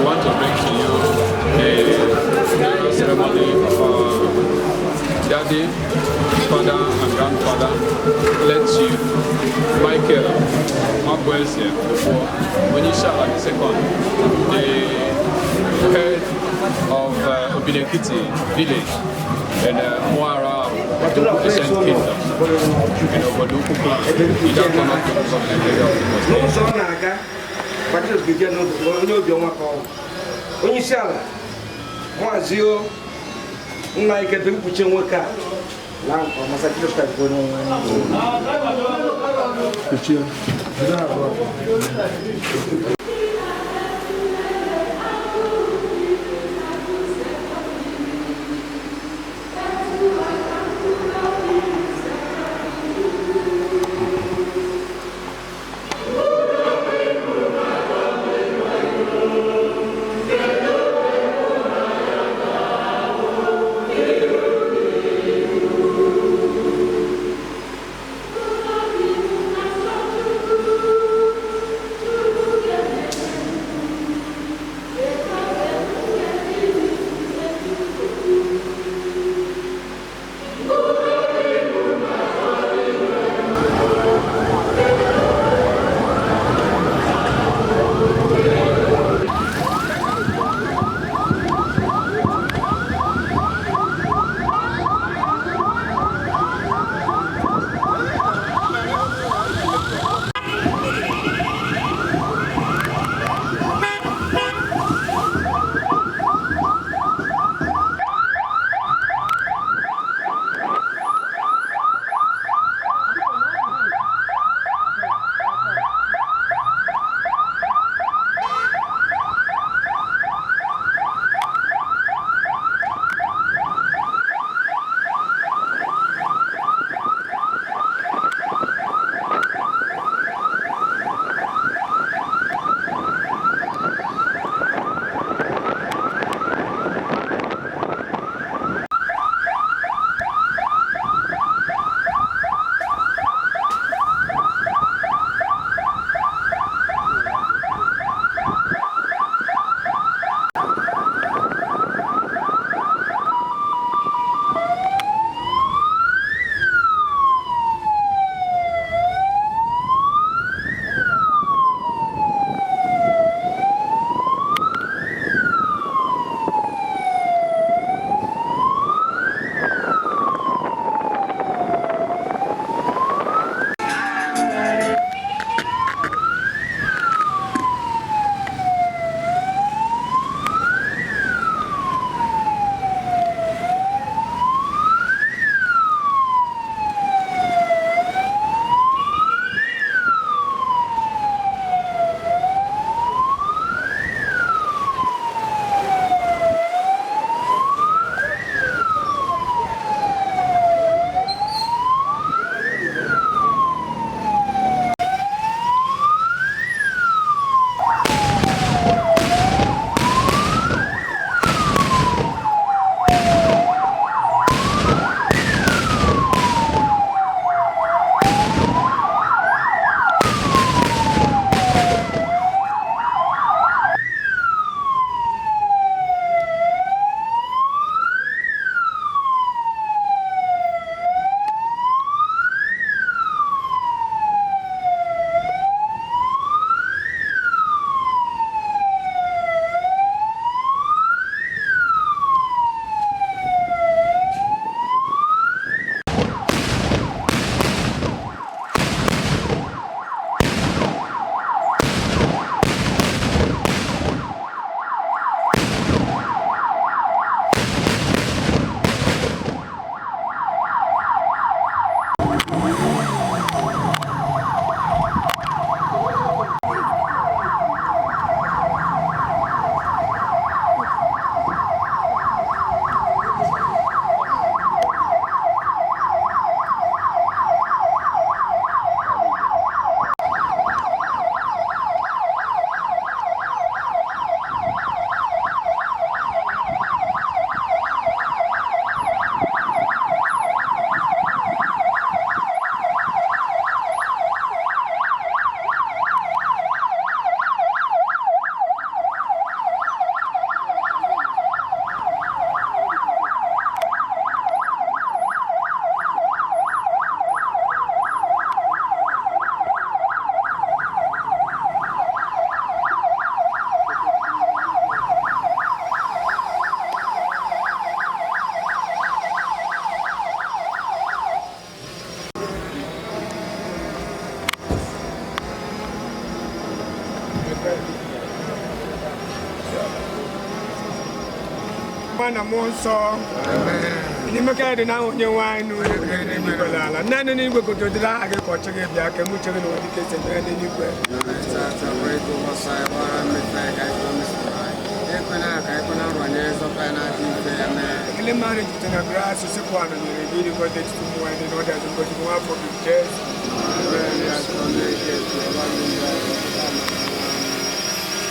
We want to bring to you the funeral ceremony of our daddy, father, and grandfather, late Chief Michael Nwabueze Ukwu, Onyeisiala the second, the head of Obinetiti village in Muara Ancient Kingdom in Obodoukwu clan, Ideato North Local Government Area of Imo State. N'ụzọ ọ na-aga Patrice Gige onye obiọma ka ọ bụ. Onye isi ala maazị o nna ike mkpuchi nwoke a na nke ọma. Sir Jizọs Kraịst bụ onye nwe anyị. Kuchie. Jide abụọ. Nwa na mmụọ nsọ enyemaka ya dị n'aha onye nwe anyị n'eluigwe na ala naanị n'igwe ka otuto dịrị aha gị ka ọchị gị bịa ka emuche gị n'ụwa dịka esi eme ya n'eluigwe. Ekele mmadụ jupụtara na grace sekwu anọ nyere gị ịdị ngọzi etiti ụmụ nwaanyị na ọdị azụ ngọzi nwa afọ gị Jesu.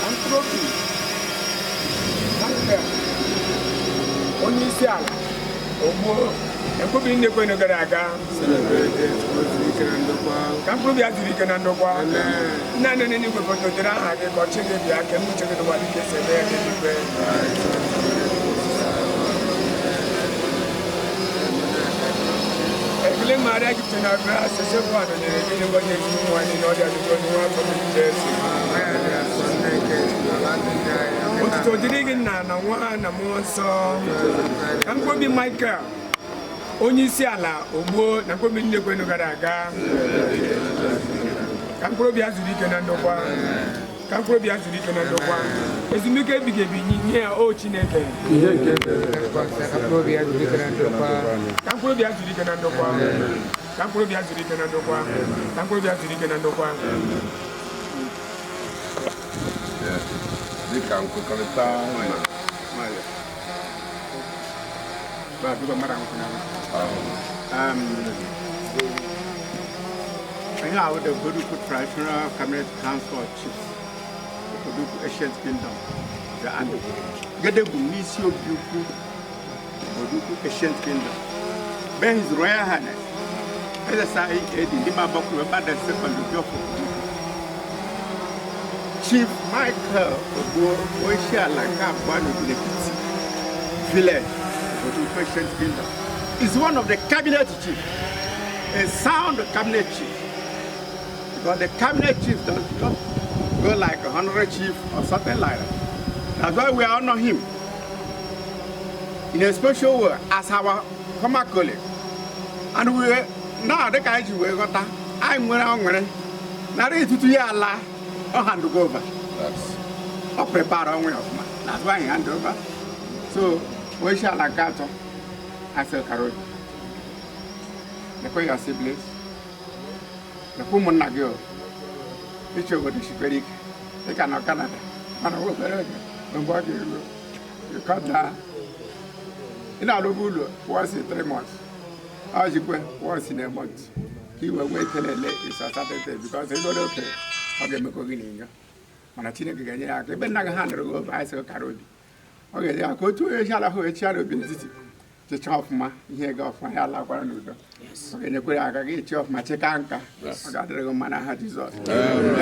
Anthropi Michael, onye isi ala ogbuo ekwubi nne kwenu gara aga ka mkpụrụ ya zuru ike na ndokwa. Nna nne n'igwe ka otuto dịrị aha gị ka ọchị gị bịa ka emuche gị n'ụwa dịka esi eme ya n'eluigwe. Ekele Maria jupụtara na grace sekwu anọ nyere gị ngọzi etiti ụmụ nwaanyị na ọdị azụ ngọzi nwa afọ gị Jesu. Otuto dịrị gị nna na nwa na mmụọ nsọ. Ka mkpụrụ Michael onye isi ala ogbuo na mkpụrụ nne kwenu gara aga ka mkpụrụ ya zuru ike na ndokwa, ka mkpụrụ ya zuru ike na ndokwa, ezumike ebighị ebi nye ya o Chineke. Ka mkpụrụ ya zuru ike na ndokwa, ka mkpụrụ ya zuru ike na ndokwa, ka mkpụrụ ya zuru ike na ndokwa. Dịka nkwekọrịta na I the Obodoukwu Traditional Cabinet Council of Chiefs, Obodoukwu Ancient Kingdom, the Gedegwu n'isi obi ukwu Obodoukwu Ancient Kingdom. Be His Royal Highness, Eze Edi Ndima Bakuru Mada Second Obiofo Obodoukwu. Chief Michael Ogbuo Onyeisiala nke abụọ n'Obilekiti Village, Obodoukwu Ancient Kingdom, is one of the cabinet chiefs, a sound cabinet chief. Because the cabinet chief does not go like a honorary chief or something like that. That's why we honor him in a special way as our former colleague. And we now the guys we got I'm hand over. Or prepare our way of man. That's why he hand over. So we shall like I said, Carol. The your siblings. The ụmụnna gị o iche obodo sikwere ike dịka na Canada mana obere oge mgbe ọ ga-eru ịkọda ị na-arụbu ụlọ once in 3 months, ọ jikwe once in a month ka i wee nwee ike na-ele ịsọsatete because ego oke ọ ga-emekọ gị n'inyo mana Chineke ga-enye ya aka ebe nna gị ha nụrụ gị obe anyị sị kara obi ọ ga-enye aka otu onye chi ala hụ echi ala obi n'etiti chịcha ọfụma ihe ga ọfụma ya alakwara n'udo ọ ga-enyekwere aka gị echi ọfụma chịka nka ọ ga-adịrị gị mma n'aha Jizọs.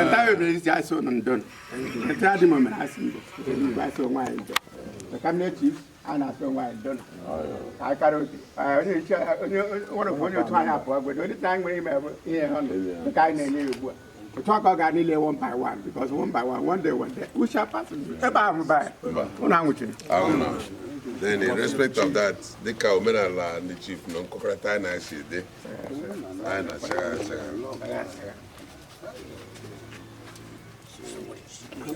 Nta obi n'etiti asị ụnụ ndo nta dị m omere asị ndo igwe asị onwe anyị ndo. The cabinet chief a na-asị onwe anyị ndo ka anyị kara obi onye ichi onye nwere onye otu anyị apụọ gbedo onye anyị nwere ime bụ ihe ha nọ dịka anyị na-enye ya ugbu a otu aka ọ ga niile one by one, because one by one, one day, one day we shall pass ebe ahụ by ụnụ anwụchiri. Then in respect of that, dịka omenala ndị chief na nkọkọrịta anyị na-esi dị anyị na-achagha achagha.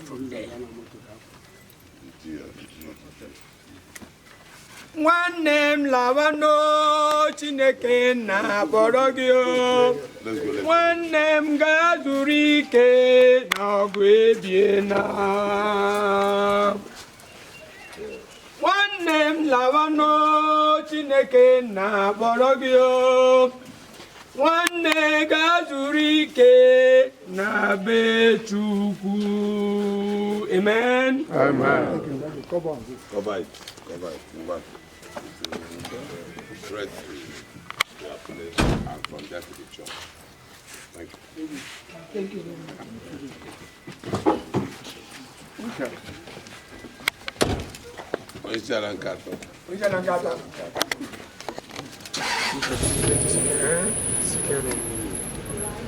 From there. Nwanne m lawanụ, Chineke na-akpọrọ gị o. Let's go, let's go. Nwanne m gaa zuru ike n'ọgụ ebie na nwanne m lawanụ, Chineke na-akpọrọ gị o. Nwanne gaa zuru ike na be Chukwu. Amen. Cover it, cover it, move on. Straight to your place and from there to the church. Thank you. Thank you very much. Onye isi ala nke atọ. Onye isi ala nke atọ.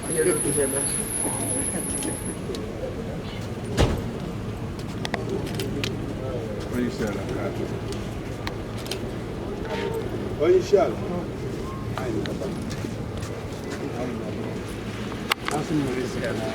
Onye ebe. Onye isi ala nke atọ. Onye isi ala. Anyị na-abata. Asị m nwere isi ala.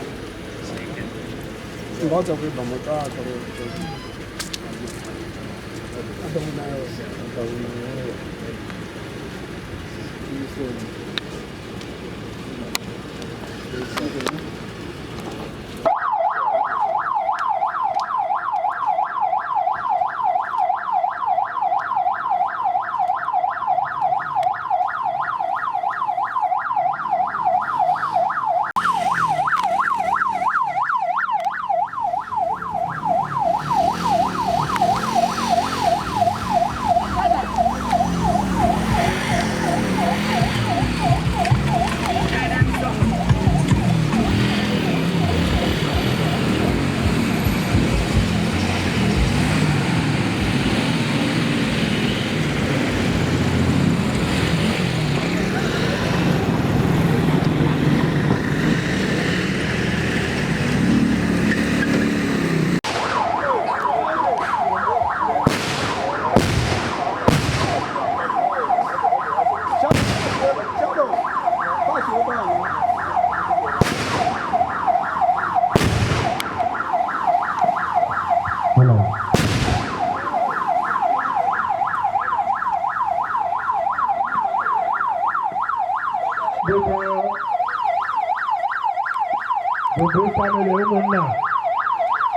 Gbogbo family ụmụnna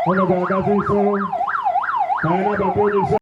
unu ga-agazi nso ka anyị nabata onye isi.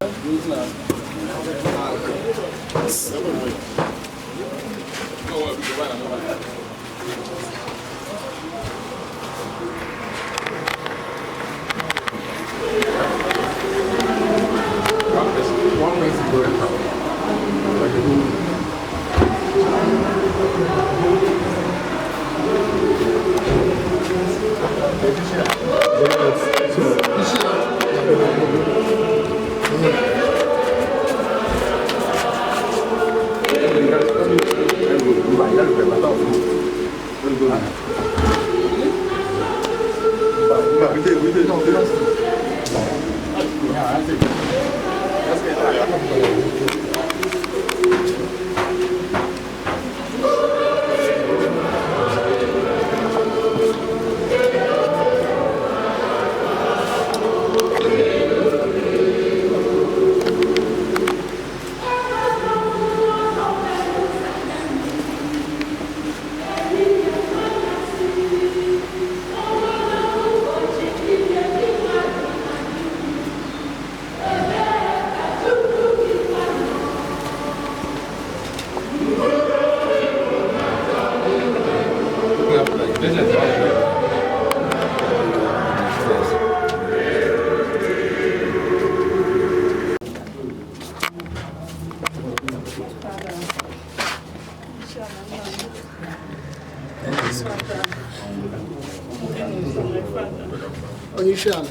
Onyeisiala,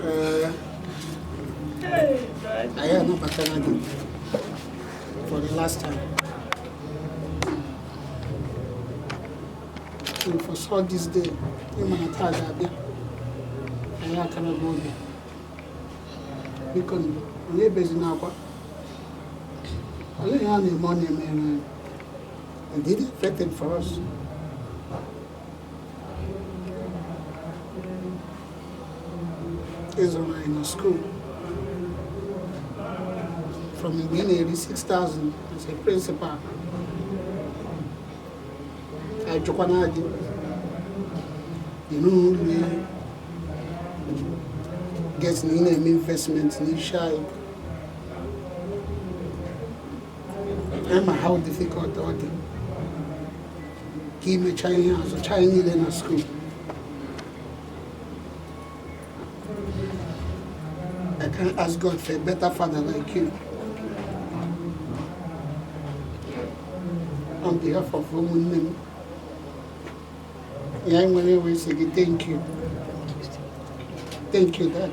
ee, anyị anabatala gị for the last time. We foresaw this day, ịma na taa ga-abịa, anyị akara gị obi. Biko, onye ebezina akwa. Olee ihe a na-eme ọ na-emere anyị? And did it affected for us? Ịzụrụ anyị na school from mgbe ị na-eri 6,000 as a principal, ajụkwana gị ịrụghị ụlọ elu get na ị na-eme investment n'isi anyị. Ama how difficult ọ dị ka imecha ihe azụcha anyị niile na school. I can't ask God for a better father like you. On behalf of ụmụnne m, ya nwere wee sị gị thank you. Thank you, Dad.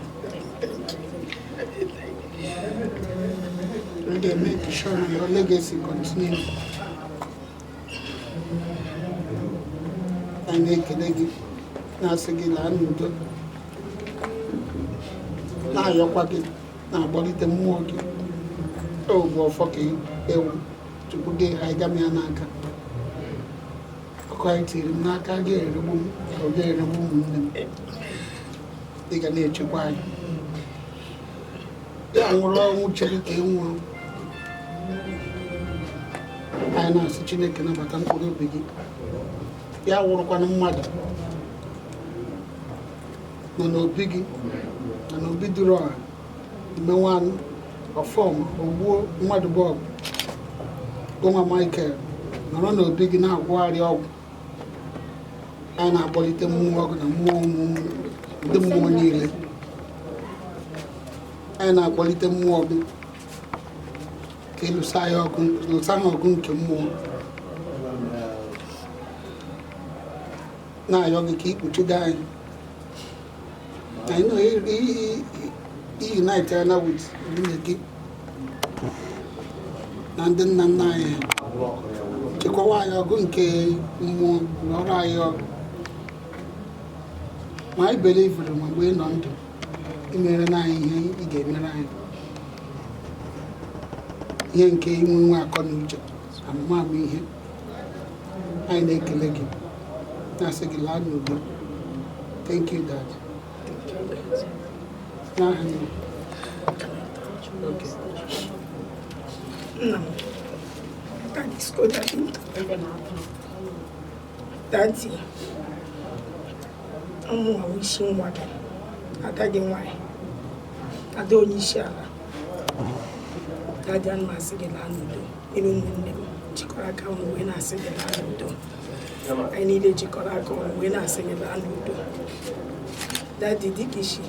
We dey make sure na your legacy continue. Anyị na-ekele gị, na-asị gị laa n'udo, na-ayọkwa gị, na-agbalite mmụọ gị. O bụ ọfọ ka ewu tupu gị ha ịgam ya n'aka. Ọkụ anyị tiri m n'aka ga-erigbu m, ọ ga-erigbu ụmụnne m. Ị ga na-echekwa anyị. Ya nwụrụ ọnwụ chere ka ị nwụrụ. Anyị na-asị Chineke nabata mkpụrụ obi gị. Ya wụrụkwanụ mmadụ nọ n'obi gị, nọ n'obi duru ọha imenwanụ ọfọm ogbuo mmadụ bọọbụ gụnwa Michael nọrọ n'obi gị na-agwọgharị ọgwụ. Anyị na-akpọlite mmụọ ọgụ na mmụọ ndị mmụọ niile. Anyị na-akpọlite mmụọ gị ka ịlụsa ya ọgụ, lụsa ha ọgụ nke mmụọ. Na-ayọ gị ka ikpuchido anyị. Anyị nọ unite na with nwunye gị na ndị nna nna anyị, chekwawa anyị ọgụ nke mmụọ, lụọrọ anyị ọgụ. Ma anyị belivuru ma mgbe ị nọ ndụ imere na anyị ihe ị ga-emere anyị, ihe nke inwe nwe akọ na uche, amụma ihe. Anyị na-ekele gị, na-asị gị laa n'udo. Thank you, Dad. N'aha nna. Okay. Nna m, Daddy, Daddy, ụmụ isi nwa gị, ada gị nwanyị, ada onye isi ala. Daddy, ana m asị gị laa n'udo. Ịnụ ụmụnne m jikọrọ aka ọnụ wee na-asị gị laa n'udo. Anyị niile jikọrọ aka ọnụ wee na-asị gị laa n'udo. Daddy, dịka isi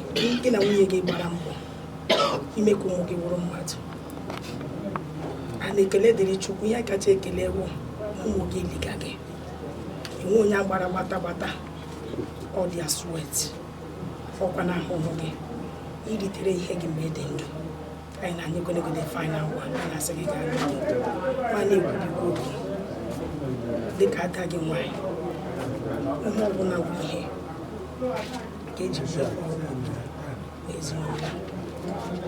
gị na nwunye gị gbara mbọ ime ka ụmụ gị wụrụ mmadụ. A na-ekele dịrị Chukwu, ihe kacha ekele wụ ụmụ gị liga gị. Enwe onye agbara gbata gbata, ọ dị sweat ọkwa na ahụhụ gị iritere ihe gị mgbe ị dị ndụ. Anyị na-anyị gode final one, anyị na-asị gị gaa n'udo. Ma na-ekwubikwa okwu dịka ada gị nwanyị, ihe ọbụla bụ ihe ka eji n'ezinụlọ.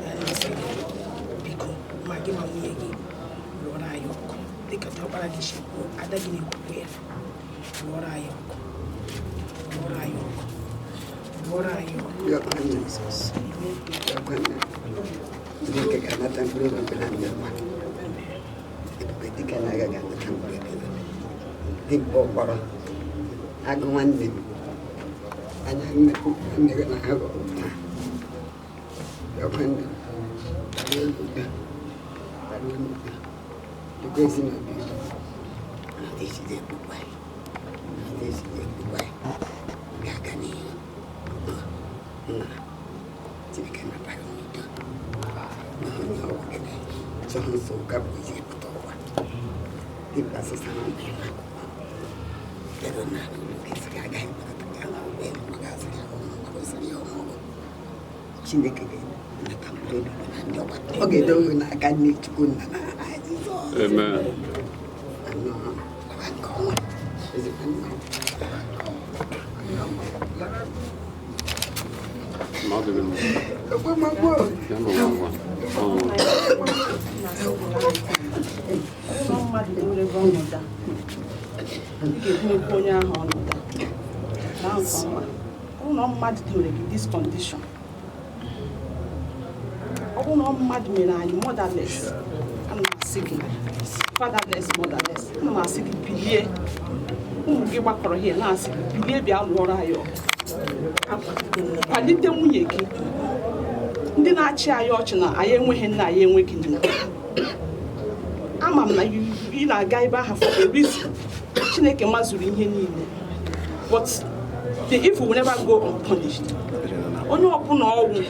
Anyị na-asị gị biko, ma gị ma nwunye gị lụọrọ anyị ọkụ dịka diọkpara gị si kwuo, ada gị na-ekwukwe ya. Lụọrọ anyị ọkụ, lụọrọ anyị ọkụ, lụọrọ anyị ọkụ. Chineke ga-anata mkpụrụ obi na ndokwa. Ebube dịka na agaghị anata mkpụrụ obi dị mkpa ụkpọrọ agụ nwanne m anya nne gị na ha taa. Nwanne m taruo n'udo, taruo n'udo, dịkwa ezi n'obi na-adịghịzide egbukwa anyị, na-adịghịzide egbukwa anyị ga-aga n'ihu. Nna, Chineke nabara n'udo. Chineke ga-anata mkpụrụ obi na ndị ọgba. Ọ ga-edowe n'aka nne Chukwu nna na aha Jizọs. Amen. Nke ọnwa. Ezigbo nna. Mmadụ gị nọ. Ya nọ ngwa. Ụlọ mmadụ dewere gị ọnọdụ a, ị ga-ebunekwa onye ahụ ọnọdụ a na nke ọma. Ụlọ mmadụ dewere gị this condition, ọ bụrụ na mmadụ mere anyị motherless, ana m asị gị fatherless, motherless, ana m asị gị bilie. Ụmụ gị gbakọrọ here na-asị gị bilie, bịa lụọrọ anyị ọgụ, kwalite nwunye gị. Ndị na-achị anyị ọchị na anyị enweghị nna, anyị enweghị nna, ama m na ị na-aga ebe ahụ for a reason. Chineke mazuru ihe niile, but the evil will never go unpunished. Onye ọbụla ọnwụ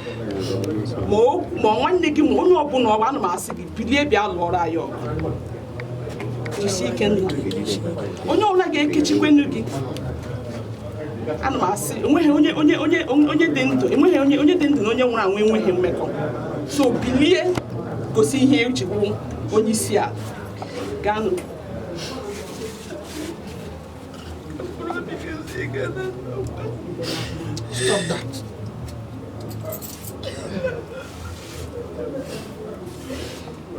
ma ma nwanne gị ma onye ọbụla ọwụ, ana m asị gị bilie, bịa lụọrọ anyị ọgụ. Jisie ike nna. Onye ọbụla ga-ekechikwenu gị, ana m asị enweghị onye onye onye onye dị ndụ, enweghị onye onye dị ndụ na onye nwụrụ anwụ enweghị mmekọ. So bilie, gosi ihe echekwu onye isi ala gaanụ. Stop that.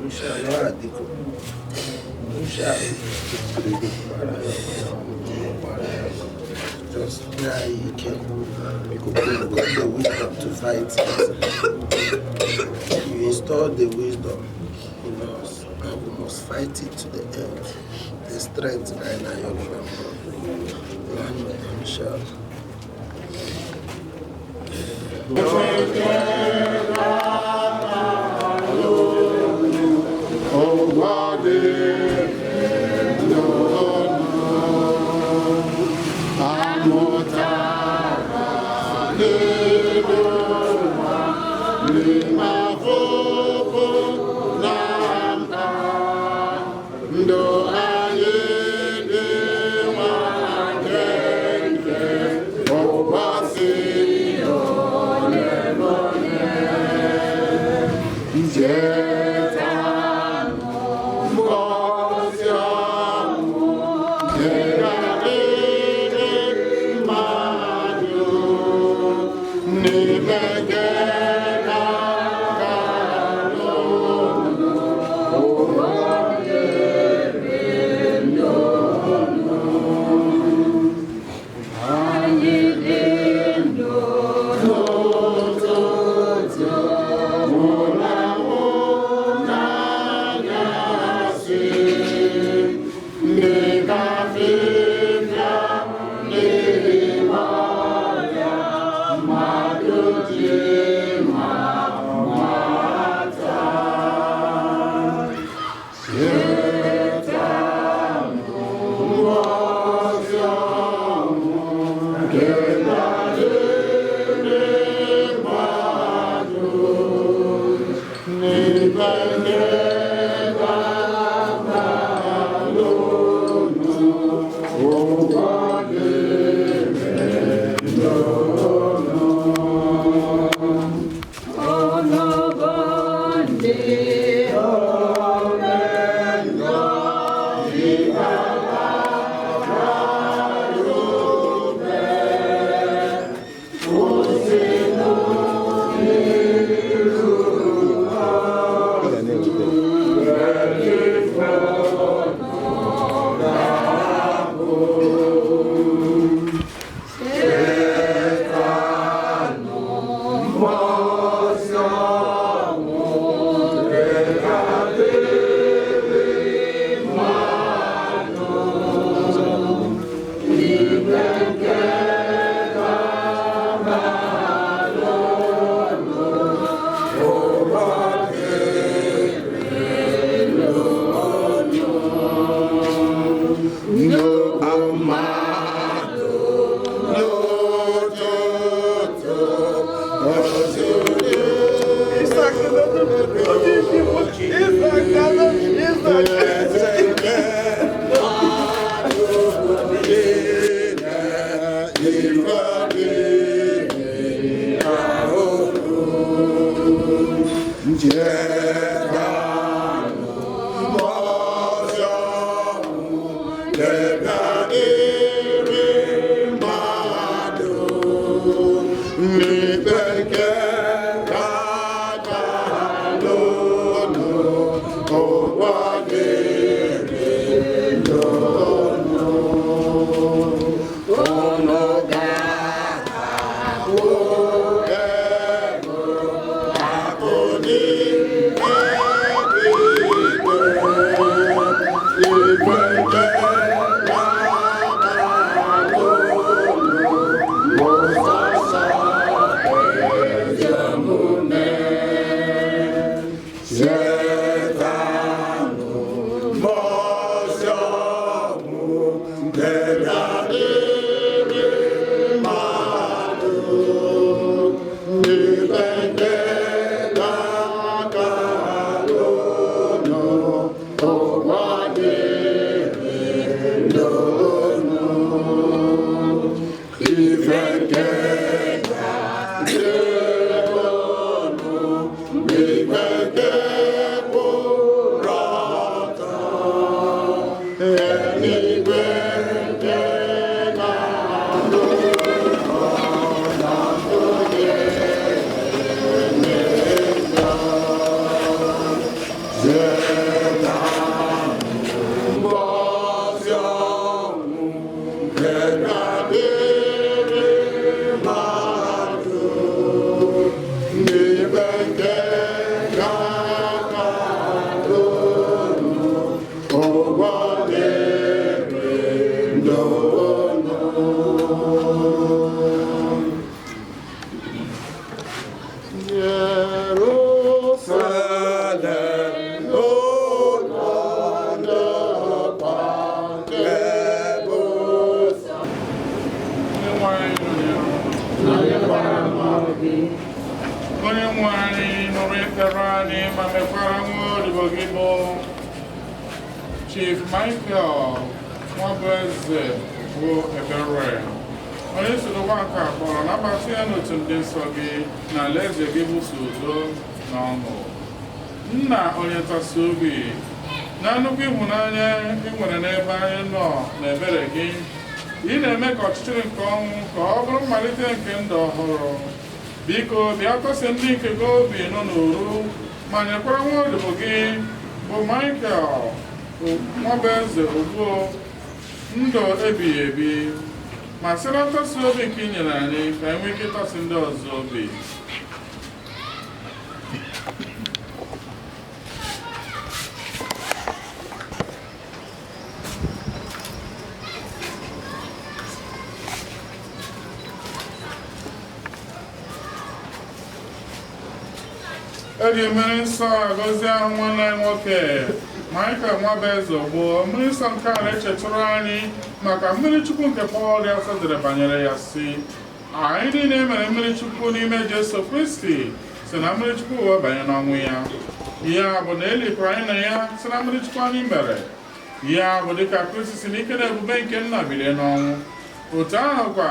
Inshallah, Adiko. Inshallah. Jizọs nye anyị ike. You got the wisdom to fight it. You install the wisdom in us, and we must fight it to the end. The strength ka anyị na-ayọ gị na mbụ. Laa n'udo, Michelle. Oh. ebi. Onye nwe anyị nụrụ ekpere anyị ma mekwara nwa odibo gị bụ Chief Michael Nwabueze bụ ebere. Onye soro nwa nke a kpọrọ nabata ya n'otu ndị nsọ gị na alaeze gị bụ so udo na ọṅụ. Nna onye ntasi obi, na nnukwu ịhụnanya ị nwere n'ebe anyị nọ na ebere gị, ị na-eme ka ọchịchịrị nke ọnwụ ka ọ bụrụ mmalite nke ndụ ọhụrụ. Biko bịa tọsi ndị nke gị obi nọ n'oru ma nyekwara nwa odibo gị bụ Michael Nwabueze Ogbuo ndụ ebighị ebi, ma sị na ntọsi obi nke ị nyere anyị ka anyị nwee ike ịtọsi ndị ọzọ obi. Eji mmiri nsọ agọzie ahụ nwanne anyị nwoke Michael Nwabueze Ogbuo. Mmiri nsọ nke a na-echetụrụ anyị maka mmiri chukwu nke Pọl dị asọ dere banyere ya si, anyị niile mere mmiri chukwu n'ime Jesu Kristi si na mmiri chukwu wee banye n'ọnwụ ya. Ya bụ na elikwara anyị na ya si na mmiri chukwu anyị mere. Ya bụ dịka Kristi si n'ike na ebube nke nna bilie n'ọnwụ, otu ahụ kwa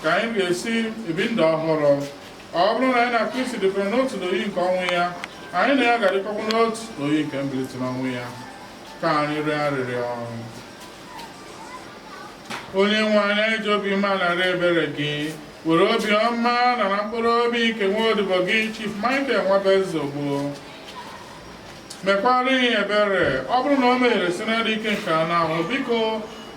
ka anyị ga-esi ebi ndụ ọhụrụ. Ọ bụrụ na anyị na Kristi dịkọrọ n'otu n'oyi nke ọnwụ ya, anyị na ya ga-adịkọkwa n'otu n'oyi nke mbilite n'ọnwụ ya. Ka anyị rịọ arịrịọ. Onye nwe anyị, anyị ji obi umeala rịọ ebere gị, were obi ọma nara mkpụrụ obi nke nwa odibo gị Chief Michael Nwabueze Ogbuo. Mekwara ya ebere, ọ bụrụ na o mehiere si n'adị ike nke anụ ahụ, biko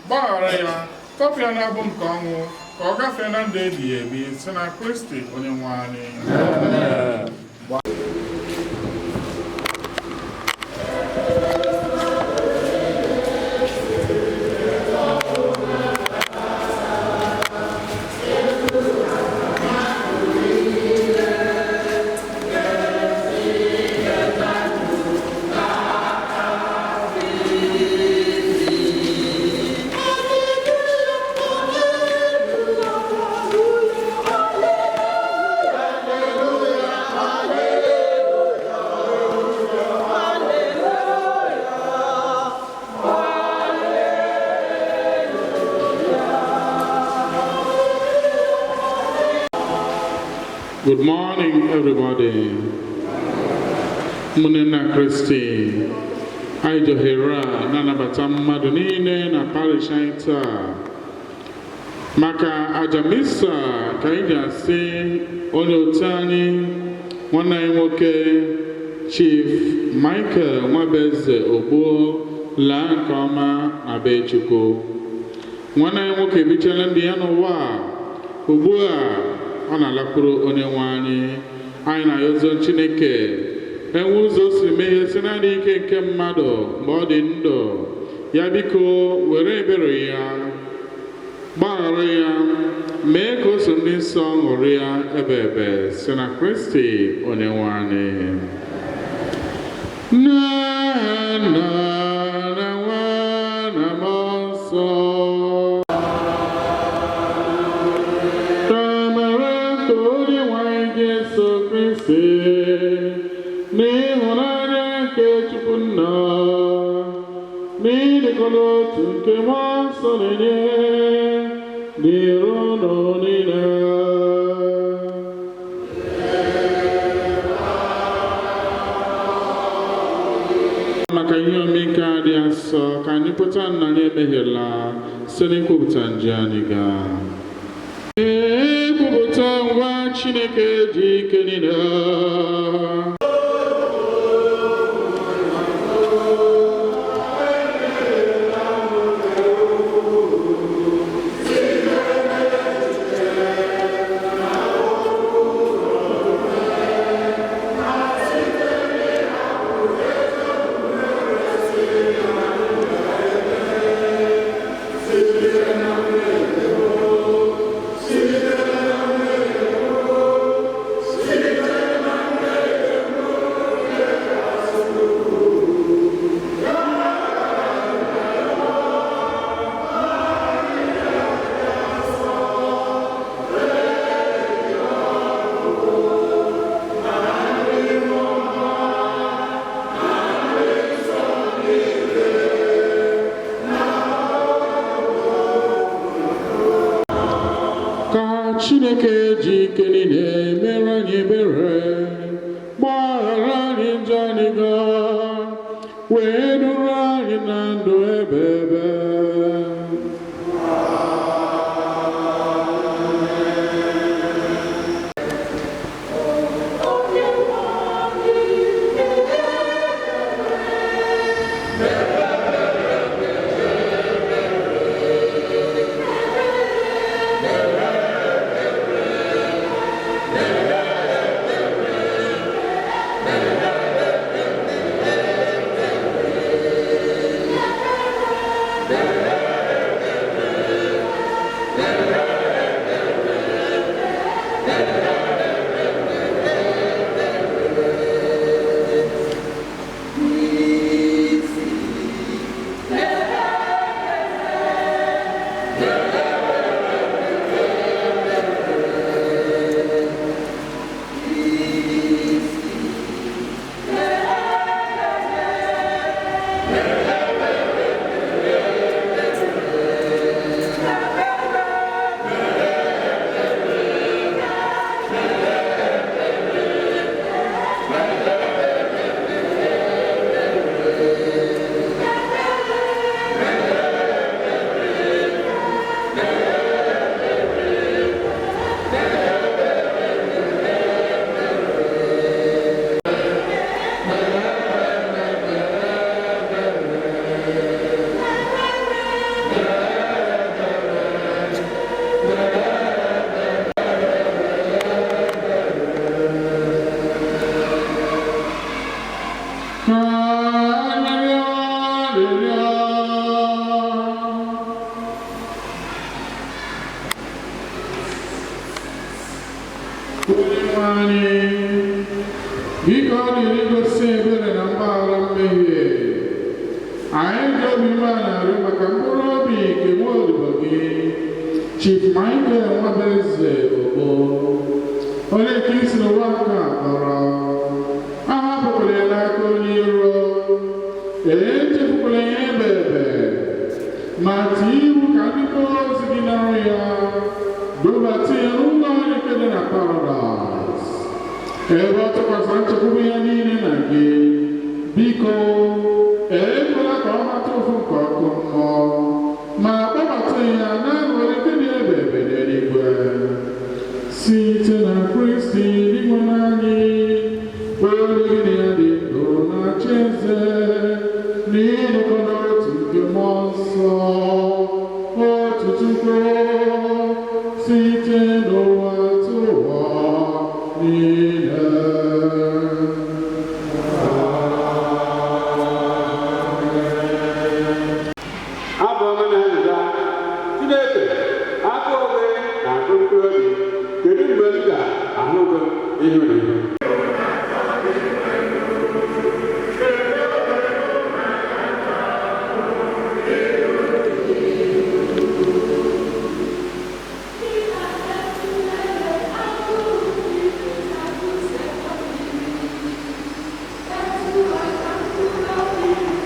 gbaghara ya, tọpụ ya n'abụ nke ọnwụ, ka ọ gafee na ndụ ebighị ebi si na Kristi onye nwe anyị. Good morning, everybody. Ụmụnne na Kristi, anyị ji ohere a na-anabata mmadụ niile na parish anyị taa maka aja misa ka anyị ji asị onye otu anyị nwanne anyị nwoke Chief Michael Nwabueze Ogbuo laa nke ọma na be Chukwu. Nwanne anyị nwoke ebichela ndị ya n'ụwa a, ugbu a ọ na-alakwuru onye nwe anyị. Anyị na-ayọzọ Chineke enwe ụzọ o siri mee ihe si naanị ike nke mmadụ mgbe ọ dị ndụ ya, biko were ebere ya gbaghara ya, mee ka o so ndị nsọ ṅụrịa ebe ebe si na Kristi onye nwe anyị. Nna na nwa na Mmụọ Nsọ. Ka amara nke Onyenwe anyị Jesu Kristi na ịhụnanya nke Chukwu Nna na ịdịkọ n'otu nke Mmụọ Nsọ na-enye dịrị unu niile. Maka ihe omike a dị asọ, ka anyị pụta na anyị emehiela site n'ikwupụta nje anyị gaa. Ekwupụta ngwa Chineke dị ike niile. Chineke ji ike niile mere anyị ebere, gbaghara anyị njọ anyị gaa, wee duru anyị na ndụ ebe ebe. Biko ọ dịrị gosi ebere na mgbaghara mmehie. Anyị ji obi umeala na-arịọ maka mkpụrụ obi nke nwa odibo gị, Chief Michael Nwabueze Ogbo, onye nke isi n'ụwa nke a kpọrọ. Ahapụkwala ya n'aka onye iro, echefukwala ya ebe ebe, ma tie iwu ka ndị mmụọ ozi gị nara ya, dubata ya n'ụlọ anyị nke dị na paradaịs, ebe ọ tụkwasịrị nchekwube ya niile na gị. Biko ekwela ka ọ mata ụfụ nke ọkụ mmụọ, ma kpọbata ya n'aṅụrị nke dị ebe ebe n'eluigwe, site na Kristi Dinwenụ anyị, onye gị na ya dị ndụ na-achị eze n'ịdịkọ n'otu nke Mmụọ Nsọ, otu Chukwu, site n'ụwa tụwa niile. Abụ ọma na nza Chineke agụụ gị na-agụ mkpụrụ obi, kedu mgbe m ga-ahụ gị ihu na ihu? Amen.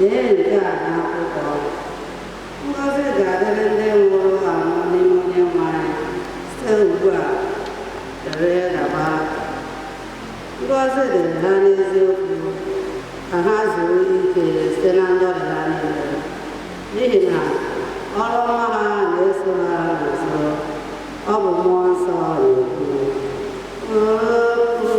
Dee nke a n'akwụkwọ. Ngọzi ga-adịrị ndị nwụrụ anwụ n'ime Onyenwe anyị site ugbu a dere gaba. Ngọzi dịrị ha n'eziokwu ka ha zuru ike site na ndọrị ha niile, n'ihi na ọrụ ọma ha na-eso ha n'azụ. Ọ bụ Mmụọ Nsọ na-ekwu. Okwu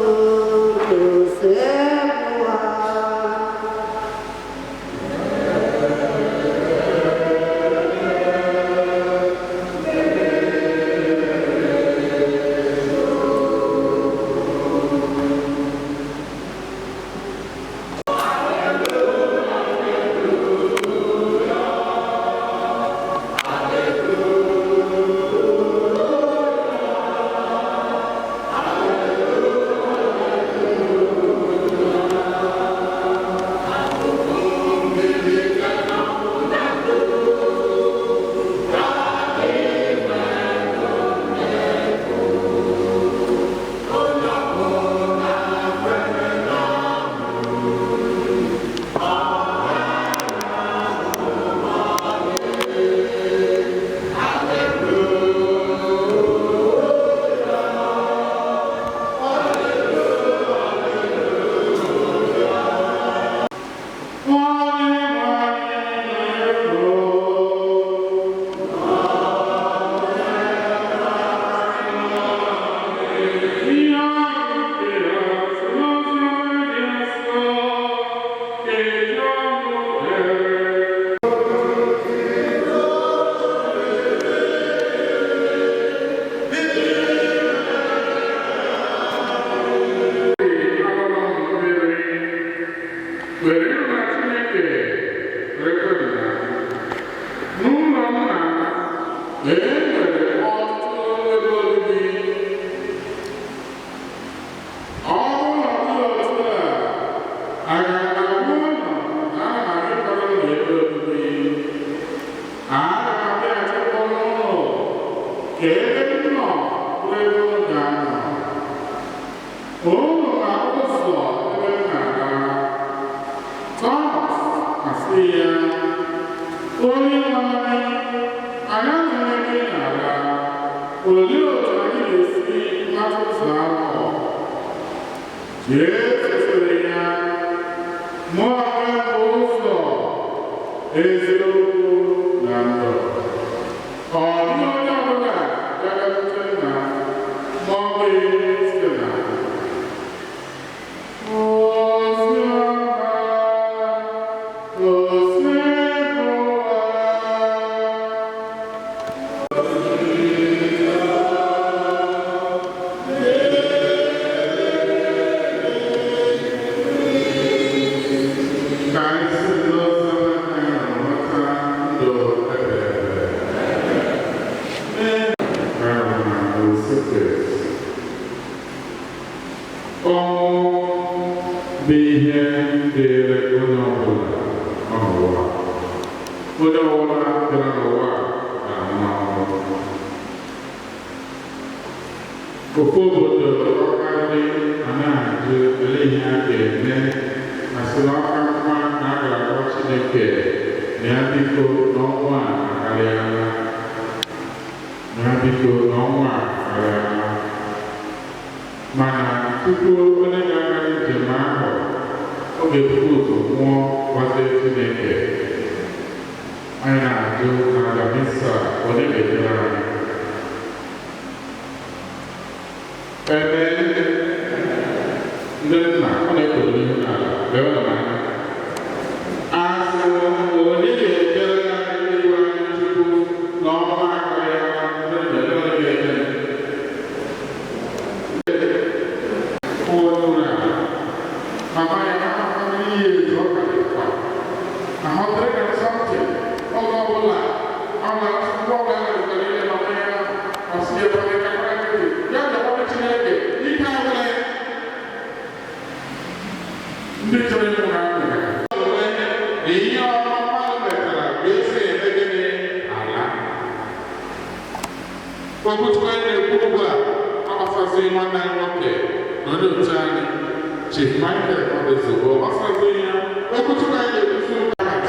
Chief Michael Odezubo, ọsọ ya, okwuchukwu anyị na-ekwusi ụka.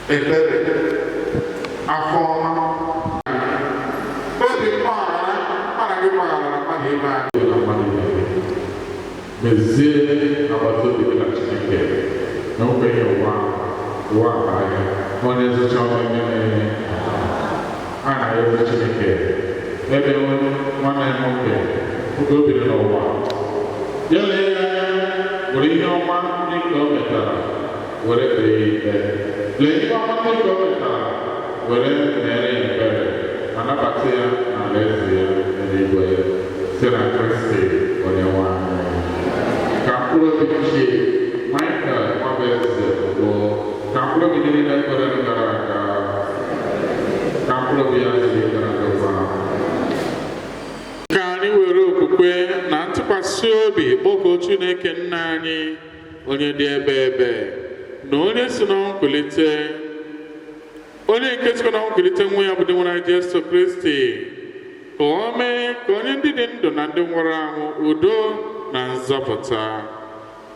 Ebere, afọ ọma, obi mgbaghara, mmadụ gị gbaghara mmadụ ibe anyị na mmadụ ibe gị. Mezie agbata obi gị na Chineke na okwenye ụwa ụwa anya onye zụcha onye na-enye a na-ayọzi Chineke ebe nwanne ya nwoke oge o biri n'ụwa ya lee ya anya were ihe ọma ndị nke o metara were kpee ya ikpe, lee ihe ọma ndị nke o metara were mere ya ebere ma nabata ya n'ala eze ya n'eluigwe site na Kristi onye nwe anyị. Ka mkpụrụ obi Chief Michael Nwabueze Ogbo, ka mkpụrụ obi ndị niile kwere gara aga, ka mkpụrụ obi ya zuru ike na ndokwa. Ka anyị were okwukwe na ntụkwasị obi kpọkuo Chineke nna anyị onye dị ebe ebe na onye si n'ọnwụ kulite, onye nke sikwa n'ọnwụ kulite nwa ya bụ Dinwenụ anyị Jesu Kristi, ka o mee ka onye ndị dị ndụ na ndị nwụrụ anwụ udo na nzọpụta.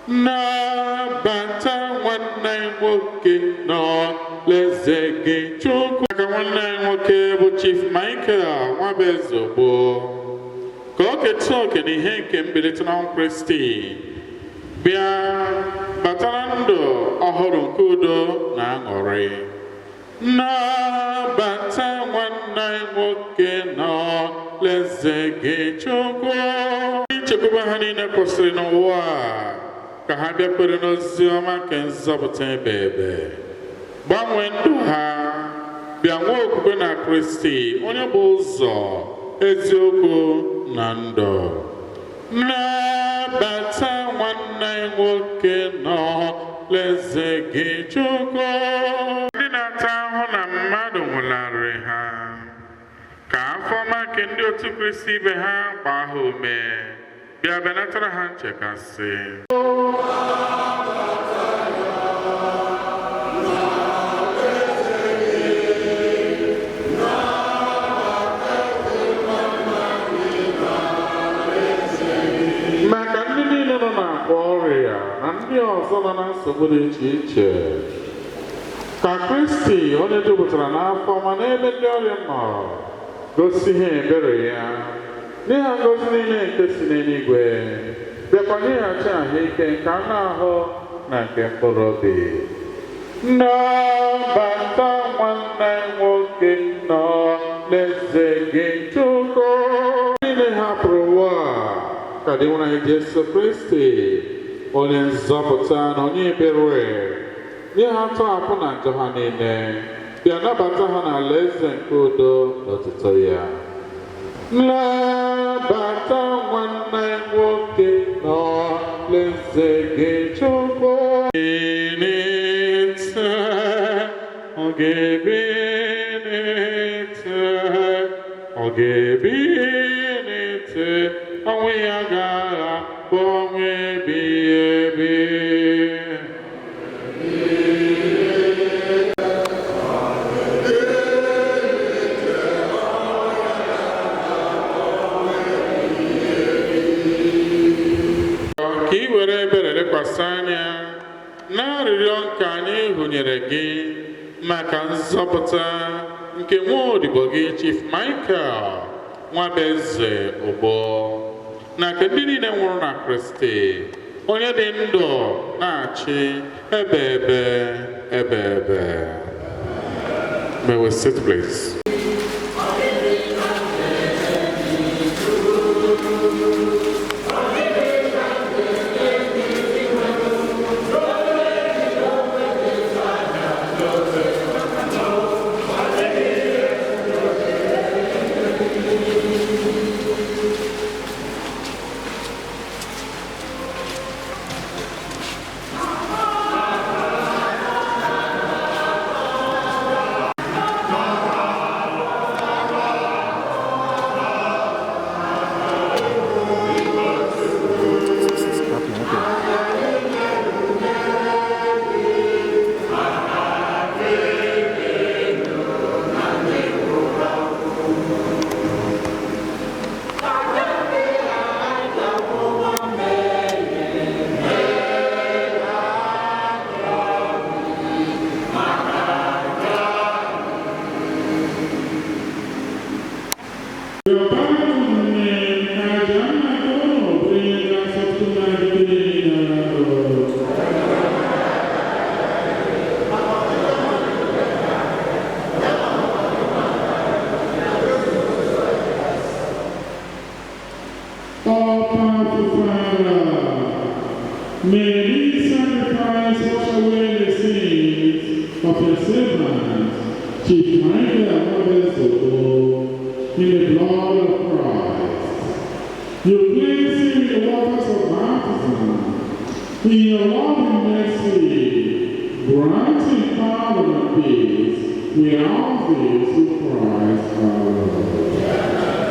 Nnabata nwanne anyị nwoke n'alaeze gị Chukwu. Maka nwanne anyị nwoke bụ Chief Michael Nwabueze Ogbo, ka o keta oke n'ihe nke mbilite n'ọnwụ Kristi, bịa batara ndụ ọhụrụ nke udo na aṅụrị. Nnabata nwanne anyị nwoke n'alaeze gị Chukwu. Nchekwaba ha niile kwụsịrị n'ụwa a, ka ha bịa kwere n'ozi ọma nke nzọpụta ebe ebe, gbanwee ndụ ha, bịa nwee okwukwe na Kristi onye bụ ụzọ, eziokwu na ndụ. Nnabata nwanne anyị nwoke n'alaeze gị Chukwu. Ndị na-ata ahụhụ na mmadụ nwụlarị ha, ka afọ ọma nke ndị otu Kristi ibe ha gbaa ha ume, bịa benatara ha nchekasị. Maka ndị niile nọ n'akwa ọrịa na ndị ọzọ nọ na nsogbu dị iche iche, ka Kristi onye jupụtara n'afọ ọma n'ebe ndị ọrịa nọ gosi ha ebere ya, nye ha ngọzi niile nke si n'eluigwe, bịakwa nyeghachi ahụike nke anụ ahụ na nke mkpụrụ obi. Nnabata nwanne nwoke n'alaeze gị Chukwu. Niile hapụrụ ụwa a, ka Dinwenụ anyị Jesu Kristi onye nzọpụta na onye ebere nye ha ntọhapụ na njọ ha niile, bịa nabata ha n'alaeze nke udo na otuto ya. Nnabata nwanne nwoke n'alaeze gị Chukwu. Bilite, ọ ga-ebilite, ọ ga-ebilite, ọnwụ ya ga-abụ ọnwụ ebighị ebi. Ka ị were ebere lekwasị anya na arịrịọ nke anyị hụnyere gị maka nzọpụta nke nwa odibo gị Chief Michael Nwabueze Ogbo na nke ndị niile nwụrụ na Kristi onye dị ndụ na-achị ebe ebe ebe ebe. May we sit, please. Rịọbara ụmụnne ka aja nnata ụnụ bụrụ ihe ga-asọtụ na-adịgide niile. All powerful Father, may this sacrifice wash away the sins of your servant, Chief Michael Obesoto, in the blood of Christ. You cleanse him in the waters of baptism. In your loving mercy, grant him pardon and peace. We ask this through Christ our Lord.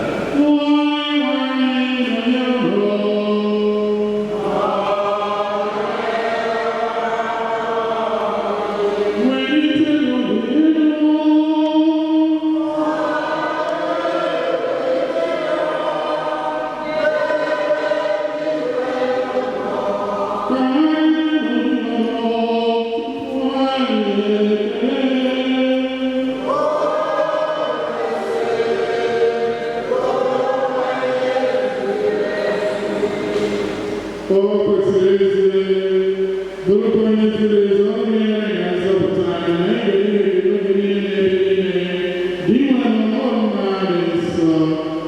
O kwesịrị ezi bụrụkwa onye ziri ezi onye ya ga-azọpụta anyị na ebe niile n'oge niile ebe niile dị nwe ọma dị nsọ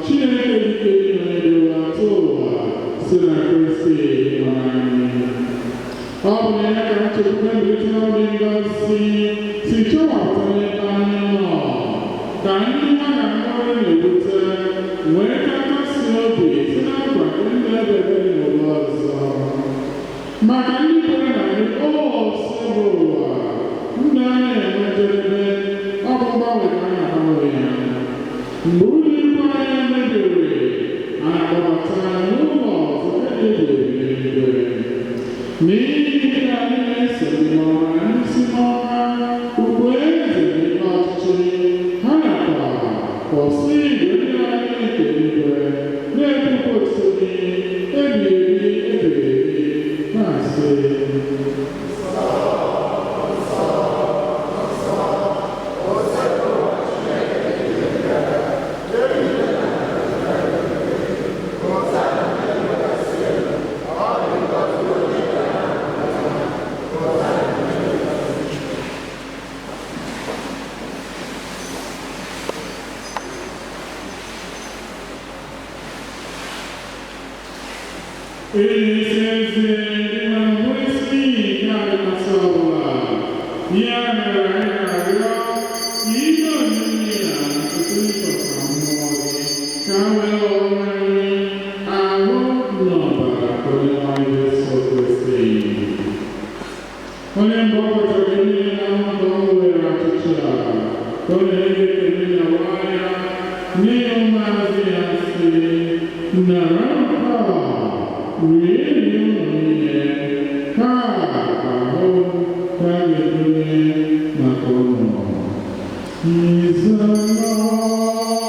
Chineke dike dị onye dị ụwa atụ ụwa si na Kristi nwe anyị. Ọ bụ na ya ka nchekwube mbilite n'ọnwụ ngọzi si chọwapụta n'ebe anyị nọ ka ndị ha na mmọnwụ na-ebute nwee ka nkasi obi si na nkwa nke ndị ebebe n'ụwa ọzọ. Maka ndị kwere na gị, o sebe ụwa, ndụ anyị na-enwe njedebe, ọ bụ mgbanwe ka a na-agbanwe ya. Mgbe ụlọ ikwu anyị mebiri, a na-akpọbata anyị n'ụlọ ọzọ nke dị ebighị ebi n'eluigwe. N'ihi na anyị na-eso ndị n'ọma na ndị si n'ọma, ugwu eze n'ime ọchịchị, ha nakwa kwụsị igwe ndị anyị nke eluigwe, na-ekwukwa otuto gị ebighị ebi ebighị ebi, na-asị. Onye mbụ ọ pụtara ihe na ndụ nwere achịcha ka ọ na-enye ekele ya nwaya nye ụmụazị ya sị nara nke a rie unu niile ka ahụ ka a ga-ebunye maka ụnụ. He's alive.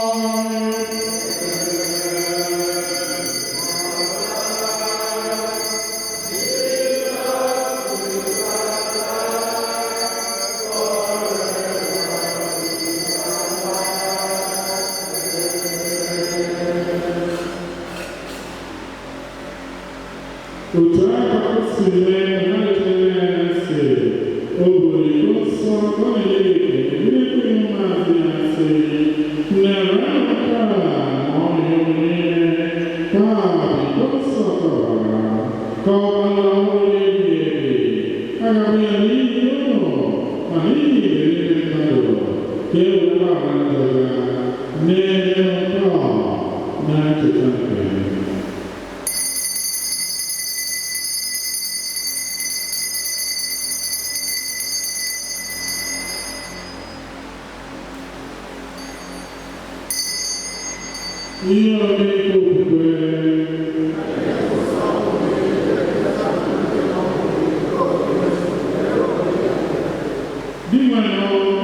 Otu aka o si mee ha chere ya sị o buru iko nsọ ka ọ na-enye ekele nyekwa ụmụazị ya sị nara nke a ma ọ na niile ka a bụ iko nsọ kọwara ka ọbara ọhụrụ ebighị ebi aga m ya n'ihi ụnụ ma n'ihi ibe niile mmadụ ka e wee gbaghara njọ ya na-eme nke a na ncheta nke ya. Ihe omimi okwukwe. Di nwanne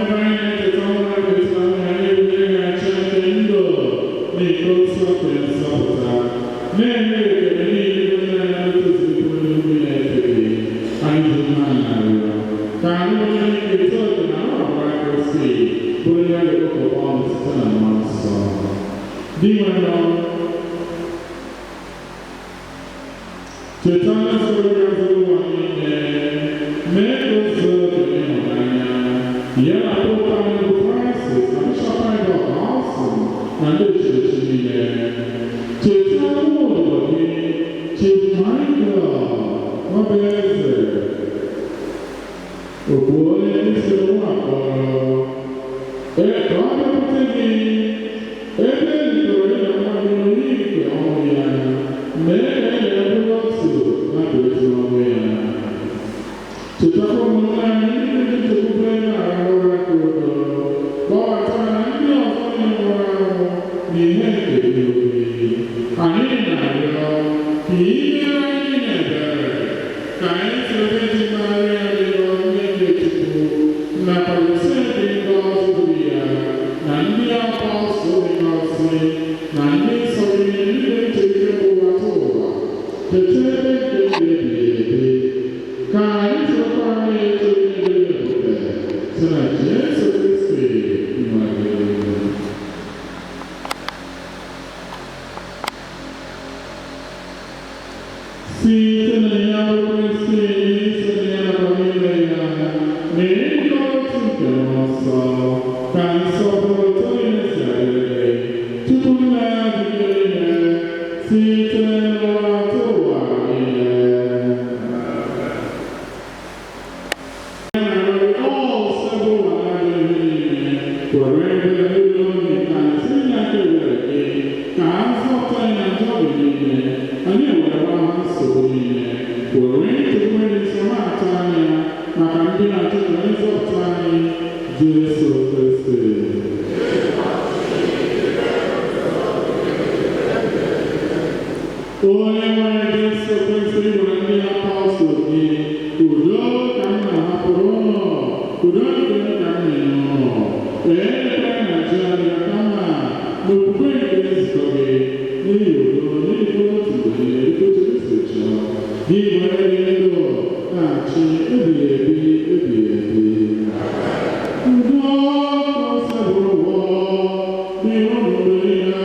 ebe anyị na-echeta ọnwụ na Kristi ahụ anyị ebule ga-achị nke ndụ na iko nsọ nke nzọpụta na-enye ekele niile bụ nna ya tozuru onye ukwu na-efe gị anyị dị mma narịọ ka anyị nwee ike too oke na ọbara Kristi bụ onye a ga-ekpokọba ọnụ site na mmụọ nsọ. Dinwenụ, cheta ndị soro gị ụwa niile, mee ka o zuo oke n'ịhụnanya ya na Pope anyị bụ Francis na Bishọp anyị bụ Lawson na ndị echichi niile. Cheta ụmụ odibo gị, Chief Michael Nwabueze, Ogbu onye isi ụwa kpọrọ, ee, ka ọ bịakwute gị ebe e likọrọ ya na nwa gị n'oyi nke ọnwụ ya, mee ka ya na ya bụrụ otu na mbilite n'ọnwụ ya. Chetakwa ụmụnne anyị ndị ji nchekwube na-arahụ ụra nke udo, kpọbata na ndị ọzọ niile nwụrụ anwụ n'ihe nke ihu gị. Anyị na-arịọ ka i meere anyị ebere, ka anyị soro Virgin Maria dị nne nke Chukwu, nakwa Josef dị ngọzi bụ ya, na ndị apọstụl dị ngọzi, na ndị nsọ gị niile ndị na-eche ụwa ta ụwa, cheta ebe nke ndụ ebighị ebi. Ka anyị sorokwa na-eto ihe dị ebube site na Jesu Kristi nwa gị. Site na ya bụ Kristi, site na ya nakwa n'ime ya, na ịdịkọ otu nke Mmụọ Nsọ, ka nsọpụrụ ụtọ niile si adịrị gị, Chukwu Nna dị niile, site n'ụwa ta ụwa niile. Jesu Kristi. Onye nwere Jesu Kristi gwara ndị apọstụl gị, udo ka m na-ahapụrụ ụnụ, udo nke m ka m na-enye ụnụ. Elekwala na chi anya kama n'okwukwe nke nzukọ gị, n'ihi udo, n'ịdị otu mgbe niile dịka otu i si chọọ. Gị bụ onye dị ndụ na-achị ebighị ebi ebighị ebi. Udo ka o sebụrụ ụwa dịrị unu mgbe niile.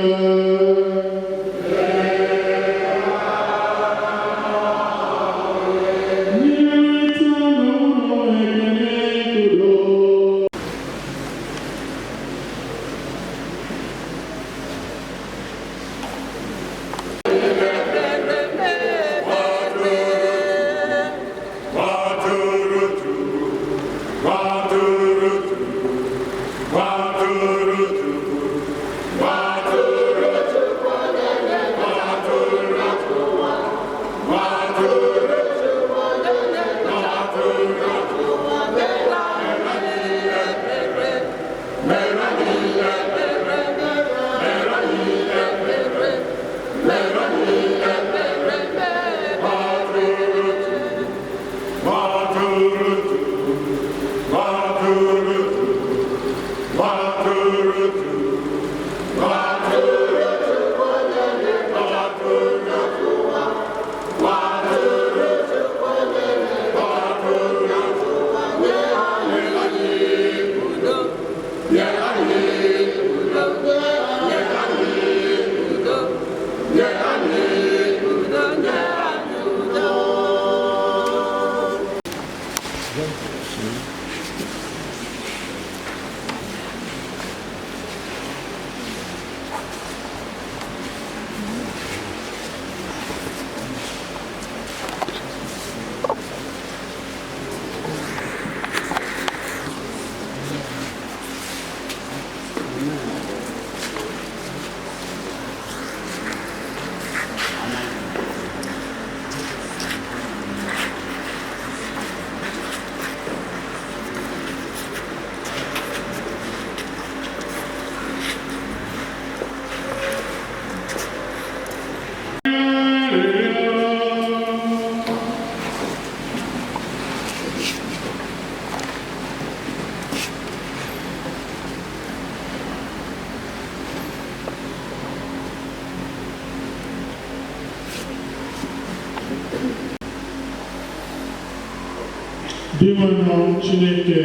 Dinwenụ Chineke,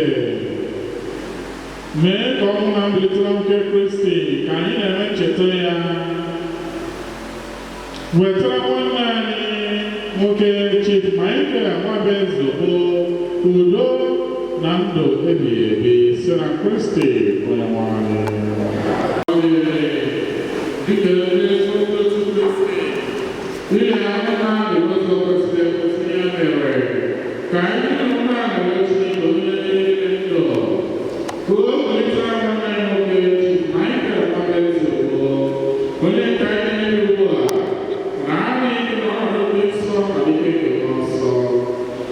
Mee ka ọnwụ na mbilite nke Kristi ka anyị na-eme ncheta ya wetara nwanne anyị nwoke Chief Michael Nwabueze bụ udo na ndụ ebighị ebi site na Kristi Onyenwe anyị. Dịka eziokwu Kristi, n'ihi na anyị na-adị n'ụzọ kwesịrị ekwesị, ya mere ka anyị nụrụ na-arịọ Chineke onye na-enye ndụ ka o welitere nwanne anyị nwoke Chief Michael Nwabueze bụ onye nke anyị na-enye ugbu a na adịghị n'ọnọdụ ndị nsọ na ike nke Mmụọ Nsọ,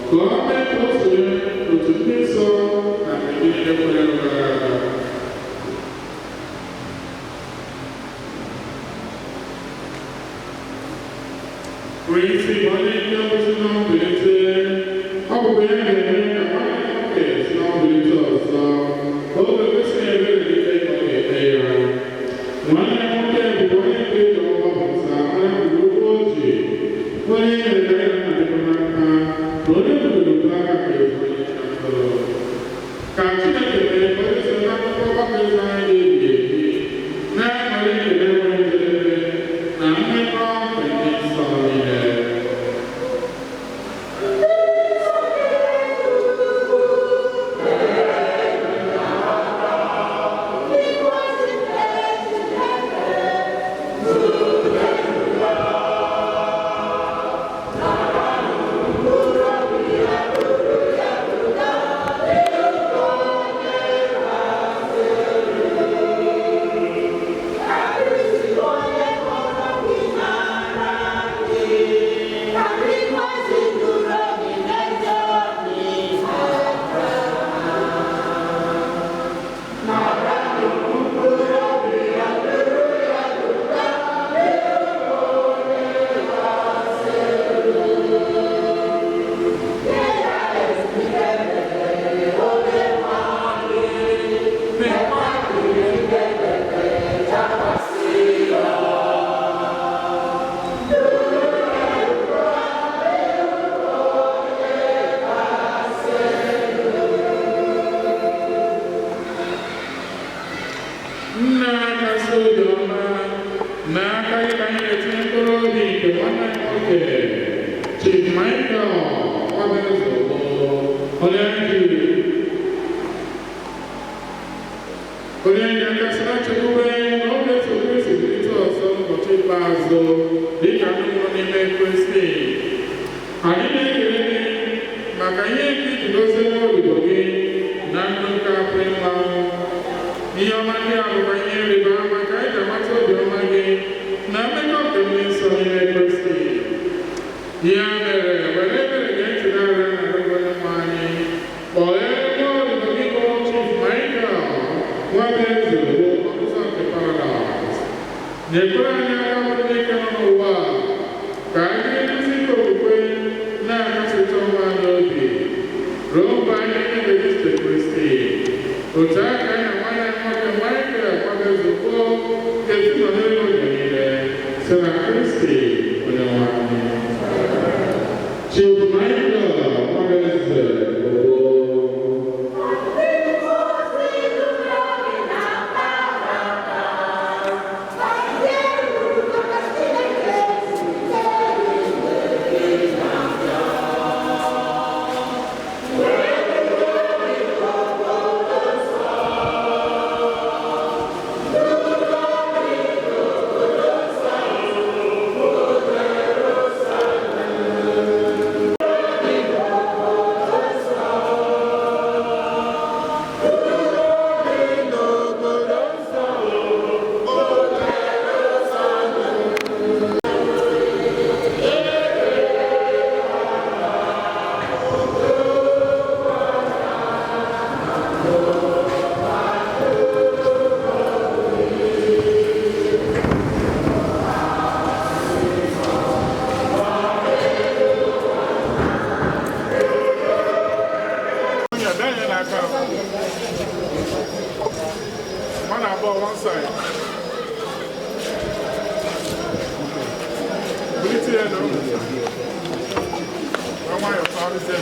ka o mee ka o sonyere otu ndị nsọ na ndị niile kwere gara aga. Kristi bụ onye nke kwesịrị na mbilite, ọ bụkwa ya ga-eme ka nwanne nwoke si na mbilite ọzọ. Oge kwesịrị ebere n'ikpe ka ọ ga-ekpe ya. Nwanne nwoke bụ onye nke eji ọgbapụta, onye kwuru okwu oji, onye nyere ka ya na adịkọ na mma, na onye bidoro udo aka ka ezi onye atụrụ. Ka Chineke mee ka onye so n'akụkọ ọgbakọ eze anyị ga-ebi ebi, na-aṅụrị ekele nwere njedebe na mmekọ nke ndị nsọ niile. Nna kasị obiọma, n'aka gị ka anyị na-etinye mkpụrụ obi nke nwanne anyị nwoke Chief Michael Nwabueze bụ onye ji onye ga-akasị na nchekwube na ọ ga-eso Kristi bilite ọzọ n'ụbọchị ikpeazụ dịka ndị nwụrụ n'ime Kristi. Anyị na-ekele gị maka ihe nke iji gozie n'odibo gị na ndụ nke apụ ịnwụ. Ihe ọma ndị a bụkwa ihe ịrịba ama ka anyị ga-amata obiọma gị na mmekọ nke ndị nsọ n'ime Kristi. Ya mere, were ebere gee ntị n'arịrịọ na-arịọ Onyenwe anyị. Kpọghee nwa odibo gị bụ Chief Michael Nwabueze bụ ọnụụzọ nke Paradaịs. Nyekwara anyị aka bụ ndị ike nọ n'ụwa a, ka anyị jiri nkuzi nke okwukwe na-akasịta onwe anyị obi ruo mgbe anyị na-emegide Kristi. Otu aka anyị na nwanne anyị nwoke Michael Nwabueze kwuo ga-esi nọnyere oge niile site na Kristi Onyenwe anyị. Chief Michael Nwabueze bụ Mmadụ abụọ one side. Bulite ya elu. Wee nwayọọ tụgharịzie.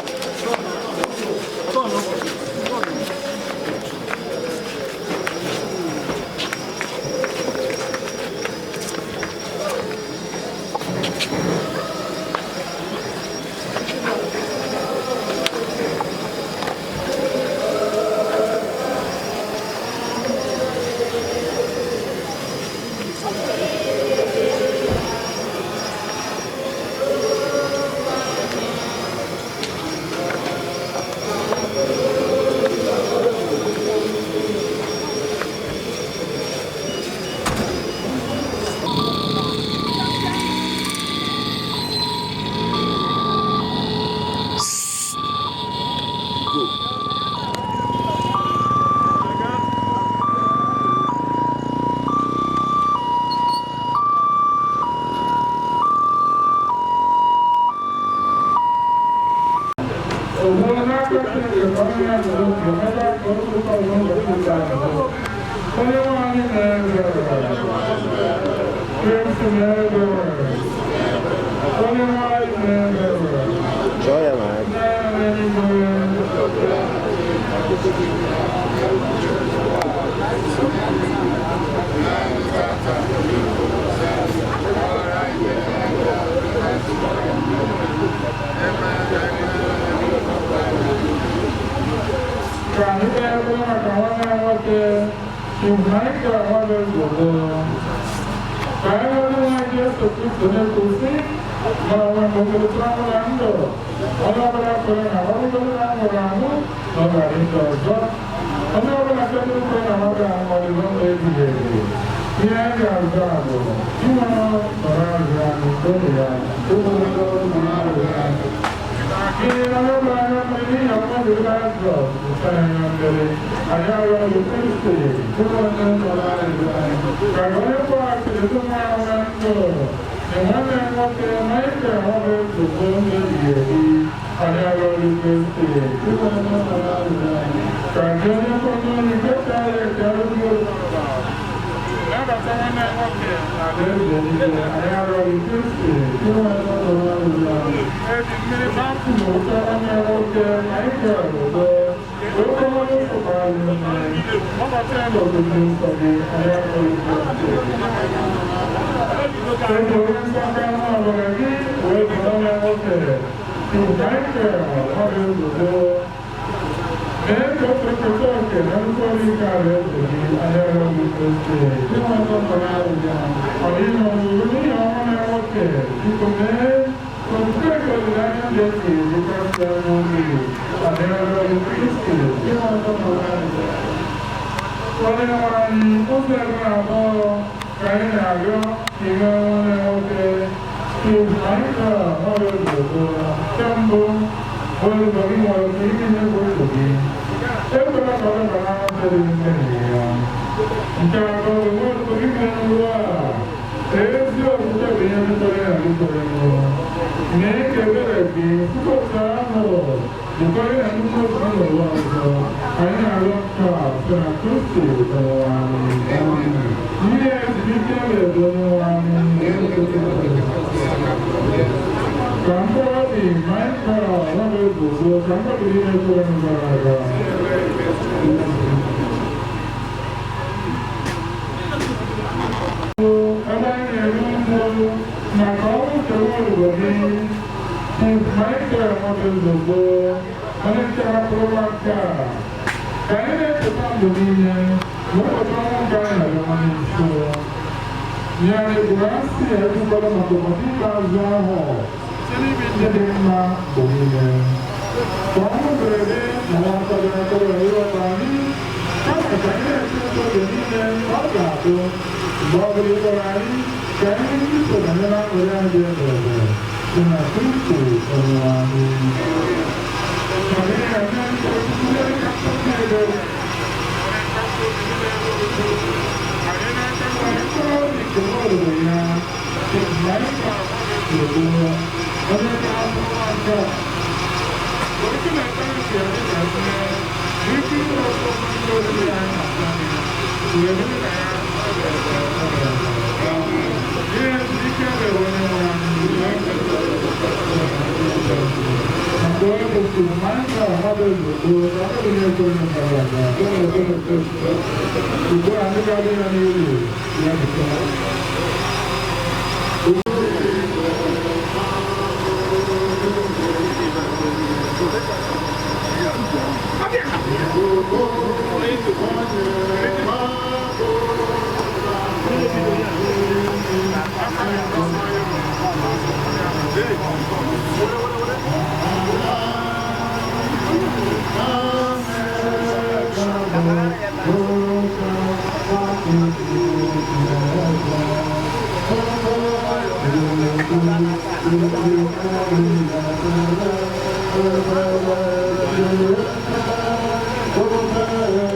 Onye nwe anyị na-ebere. Kristi na-ebere. Onye nwe anyị na-ebere. Chọọ ya ma Na-eluigwe. Ka anyị kpee ekpere maka nwanne anyị nwoke Chief Michael Nwabueze. Ka anyị rịọ Onyenwe anyị Jesu Kristo na-ekwu sị, "Ma onwe m mbilite ọnwụ na ndụ, onye ọbụla kwere na ọ bụrụgodị na ọ nwụrụ anwụ, na ọ ga-adị ndụ ọzọ. Onye ọbụla nke kwere na ọ ga-anwụ ọdịgo ndụ ebighị ebi." Ihe anyị ga-azụ bụ inwe nọrọ azụ anyị obi ya, ogologo nọrọ azụ anyị. N'ihi na ọ bụ anya mmiri n'ihi ọnwụ Lazarọs wụsara anya mmiri, anyị arịọ gị Kristi, bụrụ onye nọrọ azụ anyị. Ka onye kpọghachiri ezinụlọ ahụ na ndụ, na nwanne m nwoke Michael Nwabueze ndụ ebighị ebi, anyị arịọ gị Kristi, bụrụ onye nọrọ azụ anyị. Ka gị onye kwado onye nke chara eke arụghị nabata nwanne m nwoke na alaeze eluigwe, anyị arịọ gị Kristi, bụrụ onye nọrọ azụ anyị. Eji mmiri baptizim wụsa nwanne m nwoke Michael Udo, wee kpọọ onye nsogbu anyị niile. Kpọbata ya n'ogige nsọ gị, anyị arịọ gị Kristi. Eji onye nsọ aka n'ọbara gị wee jide nwanne m nwoke Chief Michael Nwabueze. Mee ka o keta oke na nkwari nke alaeze gị, anyị arịọ gị Kristi. Ọ dịghị ọzụzụ n'ihi ọnwụ na nwoke, biko mee ka okwukwe nke olileanya dị efu dịkasị anya obi, anyị arịọ gị Kristi. Onye nwe anyị, ụzọ ebe abụọ ka anyị na-arịọ ka ime nwanne nwoke Chief Michael Nwabueze. Nke mbụ, bụ ụzọ gị nwere ike ime bụ ụzọ gị. Ekwela ka ọ daba n'aka dị mmehie ya. Nke atọ bụ ụzọ gị mere nrọ a. Ezi okwukwe bụ ihe kwere na gị kwere nrọ. Mee ka ebere gị site otu ahụ jikọrọ na nnukwu otu n'ụwa ọzọ. Anyị na-arịọ nke a site na Kristi Onyenwe anyị. Ihe ezumike na-edo Onyenwe anyị. Ka mkpụrụ obi Michael Nwabueze ka mmadụ niile kwere gara aga. Ebe anyị na-eru ụjụ maka ọnwụ nke nwaodibo gị Chief Michael Nwabueze, onye nke hapụrụ ụwa nke a. Ka anyị na-echeta ndụ niile n'ụbọchị ọnwụ nke anyị na-abịa nso. Ya gwara asị ekwukwala maka ụbọchị ikpeazụ ahụ site n'ibi ndị dị mma mgbe niile. Ka ọnwụ mberede na nwa nkwado akọrọ ịghọta anyị, kama ka anyị na-eche ụtọ oge niile ka ọ ga-abụ mgbe ọ bụla ịkpọrọ anyị ka anyị nwee ike iso banye na aṅụrị anyị dị ebere site na Kristi Onyenwe anyị. Ka anyị na-eme ebere Ugbu a ndị ga-adị ya n'iru ya bụta.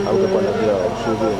Hautakuwa na pia shughuli.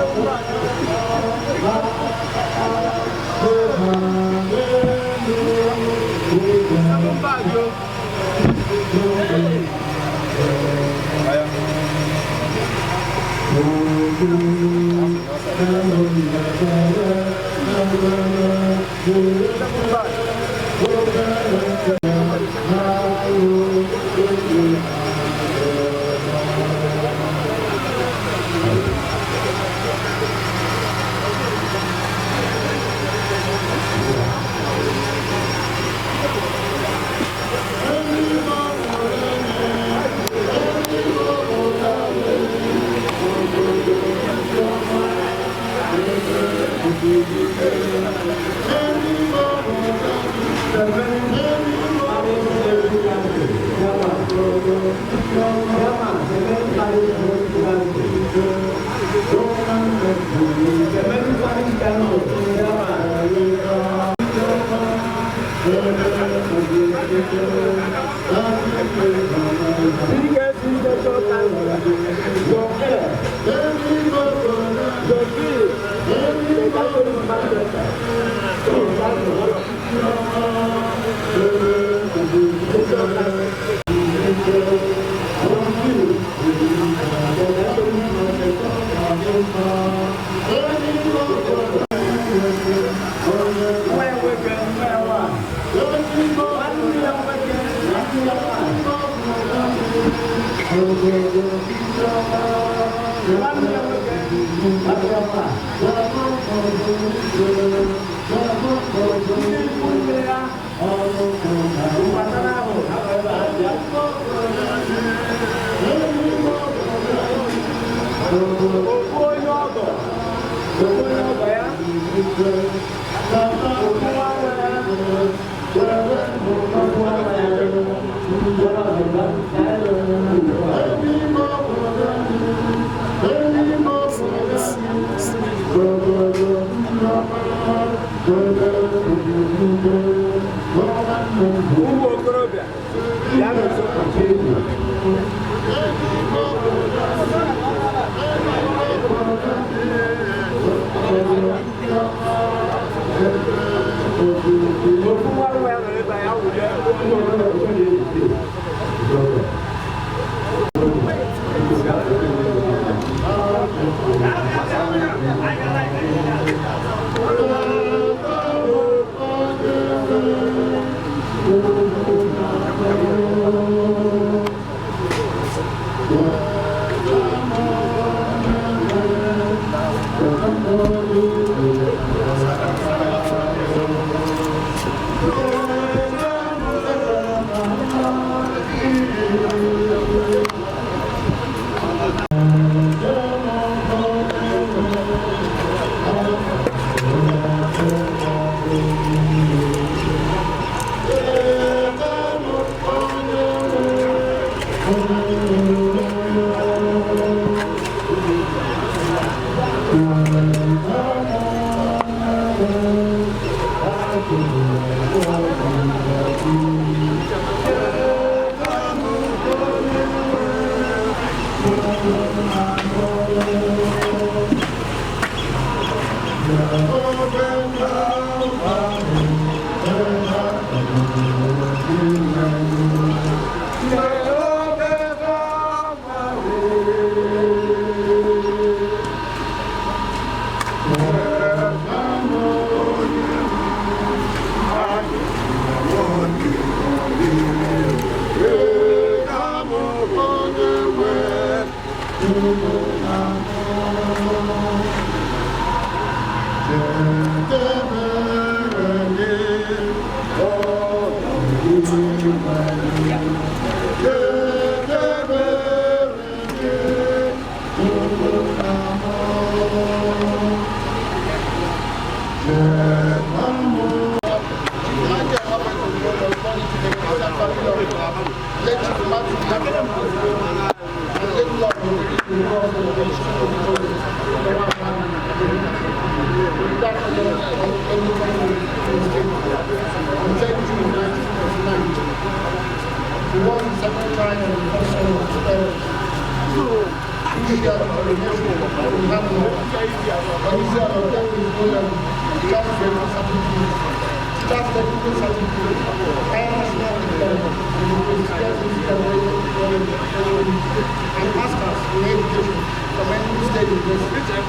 And masters in education. from Enugu State University.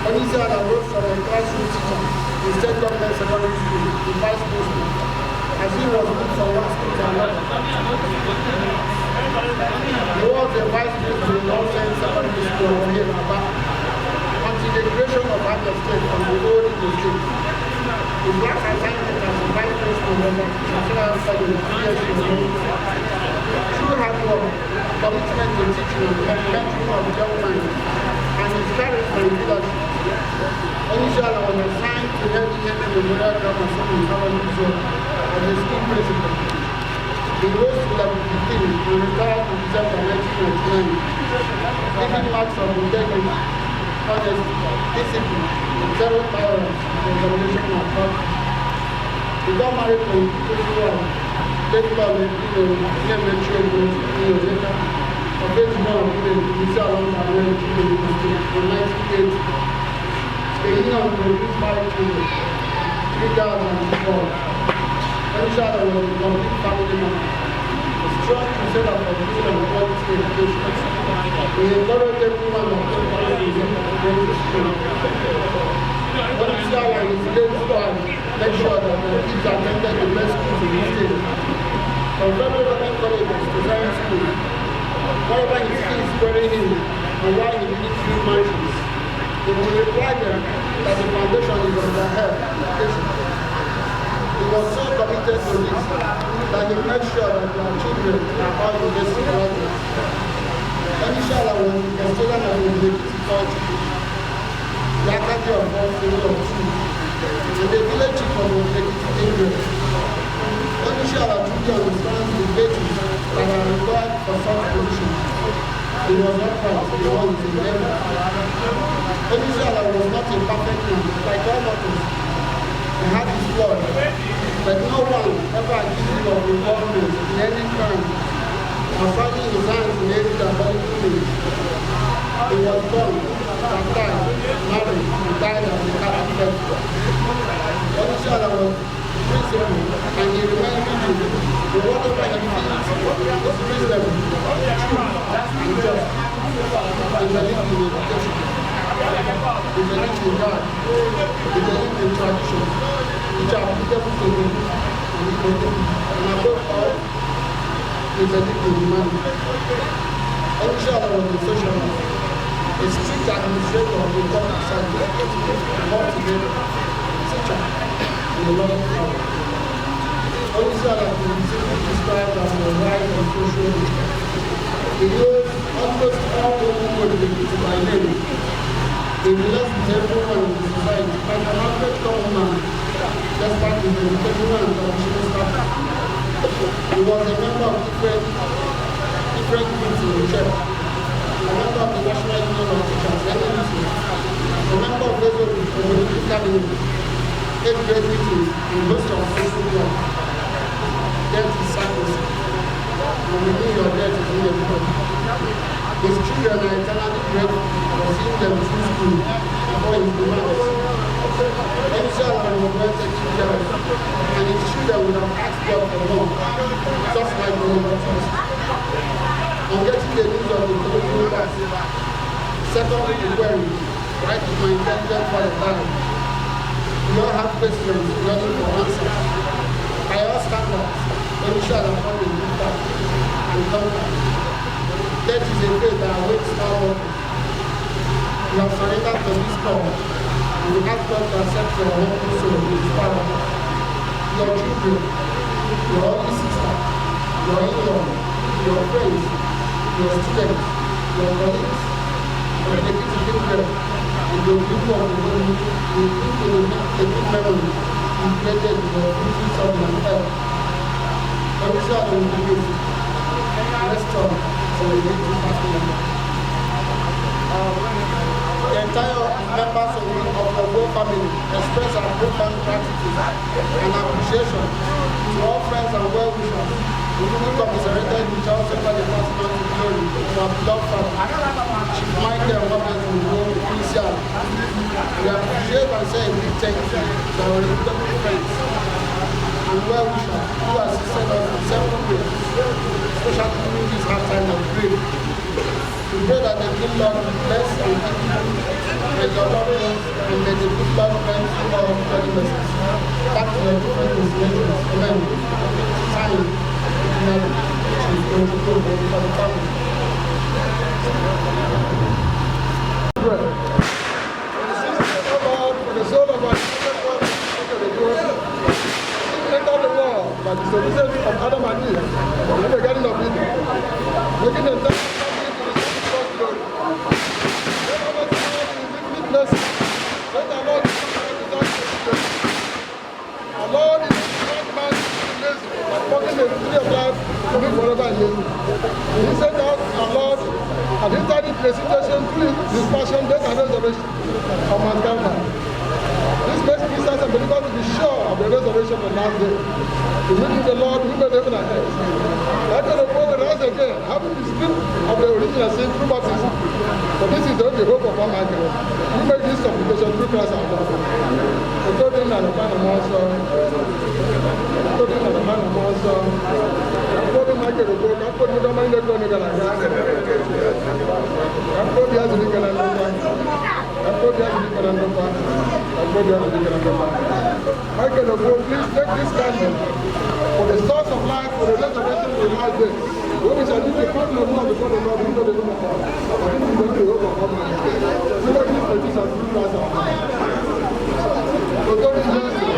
Onyeisiala rose from a classroom teacher in State Government Secondary School to vice principal, as he was moved from one school to another. He was a vice principal in All Saints Secondary School of here Aba until the creation of Abia State from the old Imo State. His last assignment as a vice principal was at National Study PSU. Through hard work, commitment to teaching and mentoring of young minds, and his charisma and leadership, Onyeisiala was assigned to head the Iheme Memorial Grammar School in Kalamazoo as a school principal. He rose to level 15 and retired in December 1999, leaving marks of integrity, honesty, discipline, zero tolerance, and examination malpractice. He got married to his beautiful wife, late Lord of in 1980. The union produced 5 children, 3 girls and 2 boys. Onyeisiala was a complete family man, a strong crusader for good and quality education. He encouraged everyone of the family to go to school. Onyeisiala and his late wife made sure that their kids attended the best schools in the state, from federal government colleges to science school. Wherever his kids query him and why he didn't build mansions, he would reply them that the foundation is on their head, education. He was so committed to this that he made sure that their children are all university graduates. Onyeisiala was the custodian of the Ekiti culture, the Academy of All Field of Truth, and the village chief of the Ekiti Kingdom. Onyeisiala truly understands the virtues that are required for such positions. He was upright in all his endeavors. Onyeisiala was not a perfect man, like all others. He had his flaws, but no one ever accused him of involvement in any crime or soiling his hands in any diabolical means. He was born, baptized, married, and died as a Catholic. Onyeisiala was principled, and he remained rigid in whatever he feels is reasonable, true, and just. He believed in education. He believed in God. He believed in tradition, which are applicable to him and his and above all, he believed in humanity. Onyeisiala was a socialist, a strict administrator of the public service, a motivator, teacher, and a loving father. Onyeisiala can be simply described as a wise and social leader. He knows almost all the people by name. He relates with everyone in the society like an average common man, despite his educational and traditional status. He was a member of different groups in the church, a member of the National Union of Teachers, NUT, a member of the Community Cabinet, 8 grade meetings, and most of social clubs. Death is sacrosanct, and within your death is inevitable. His children are eternally grateful for seeing them through school before his demise. Onyeisiala was well taken care of, and his children would have asked God for more, just like the Baptist. On getting the news of the colloquial pass, secondly the query, why did my intelligent father die? We all have questions yearning for answers. By all standards, Onyeisiala found a good path and conquered. Death is a fate that awaits all mortals. You have surrendered to this call, and we ask God to accept your humble soul in His paradise. Your children, your only sister, your in-law, your friends, your students, your colleagues, your Ekiti Kingdom, and the people of the world will think in the good memory you created in your beautiful son and earth. Onyeisiala will be missed. Rest on till we meet this afternoon. The entire members of the Ogbo family express our profound gratitude and appreciation to all friends and well-wishers who commiserated with us over the passing to glory of our beloved father, Chief Michael Roberts Onyeisiala. We appreciate and say a big thank you to our reputable friends and well-wishers who assisted us in several ways, especially during this hard time of grief. We pray that the good Lord will bless and keep you. May your Lord bless and may the good Lord grant you all many mercies. Back to your different destinations. Amen. Sign, Mary, Chief Ojukwu, for the family. Pray. O Lord, for the soul of our entered the world by the disobedience of Adam and Eve in the Garden of Eden, making themselves subject to the God's glory. Let us Lord in His infinite mercy, let our Lord Jesus Christ desire to be. Our Lord is not man to be lazy, but walking the tree of life to live forever in Him. He sent out our Lord and entered into precipitation through his passion, death, and resurrection on Mount Calvary. This makes Christians and believers to be sure of the resurrection on the last day. To meet with the Lord who made heaven and earth. Let the poor will rise again, having been stripped of the original sin through baptism. For this is the only hope of all mankind. We make this supplication through Christ our Lord. According to the man of also, according to the man of also, according to Michael Ogo, according to the man of God, according to the man Michael Ogo, please take this candle for the source of life, for the resurrection of the last day. When we shall do the partner of love before the Lord, we know the room of God. But this is the only hope of all mankind. We make this petition through Christ our Lord. So God is mercy.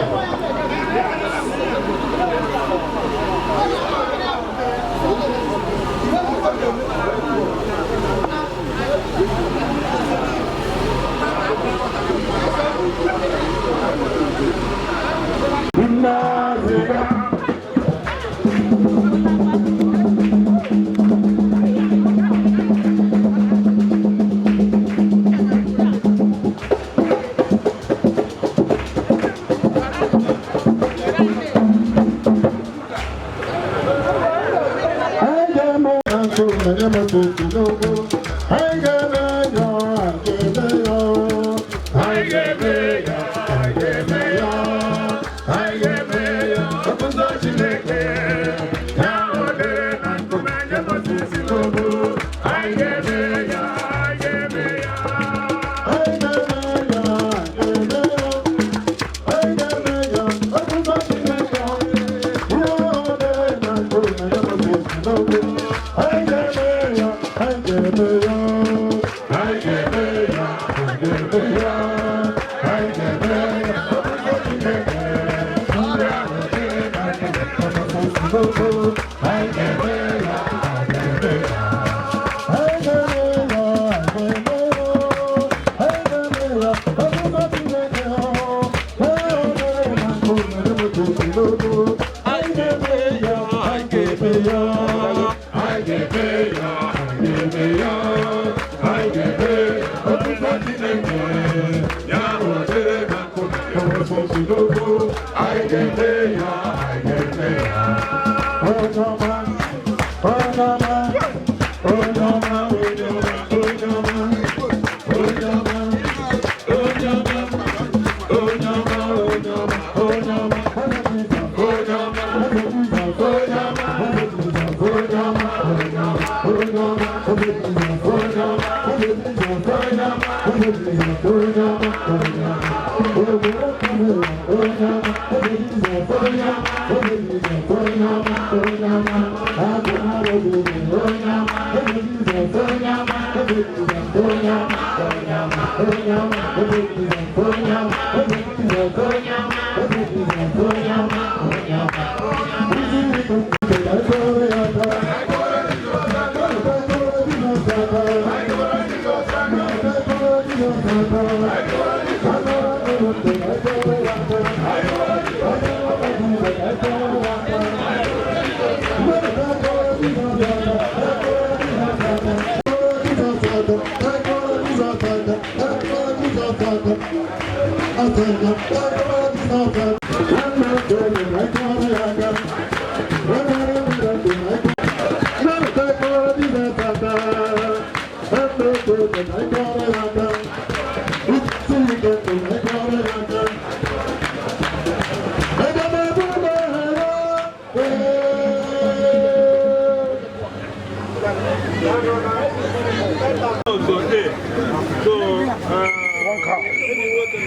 No.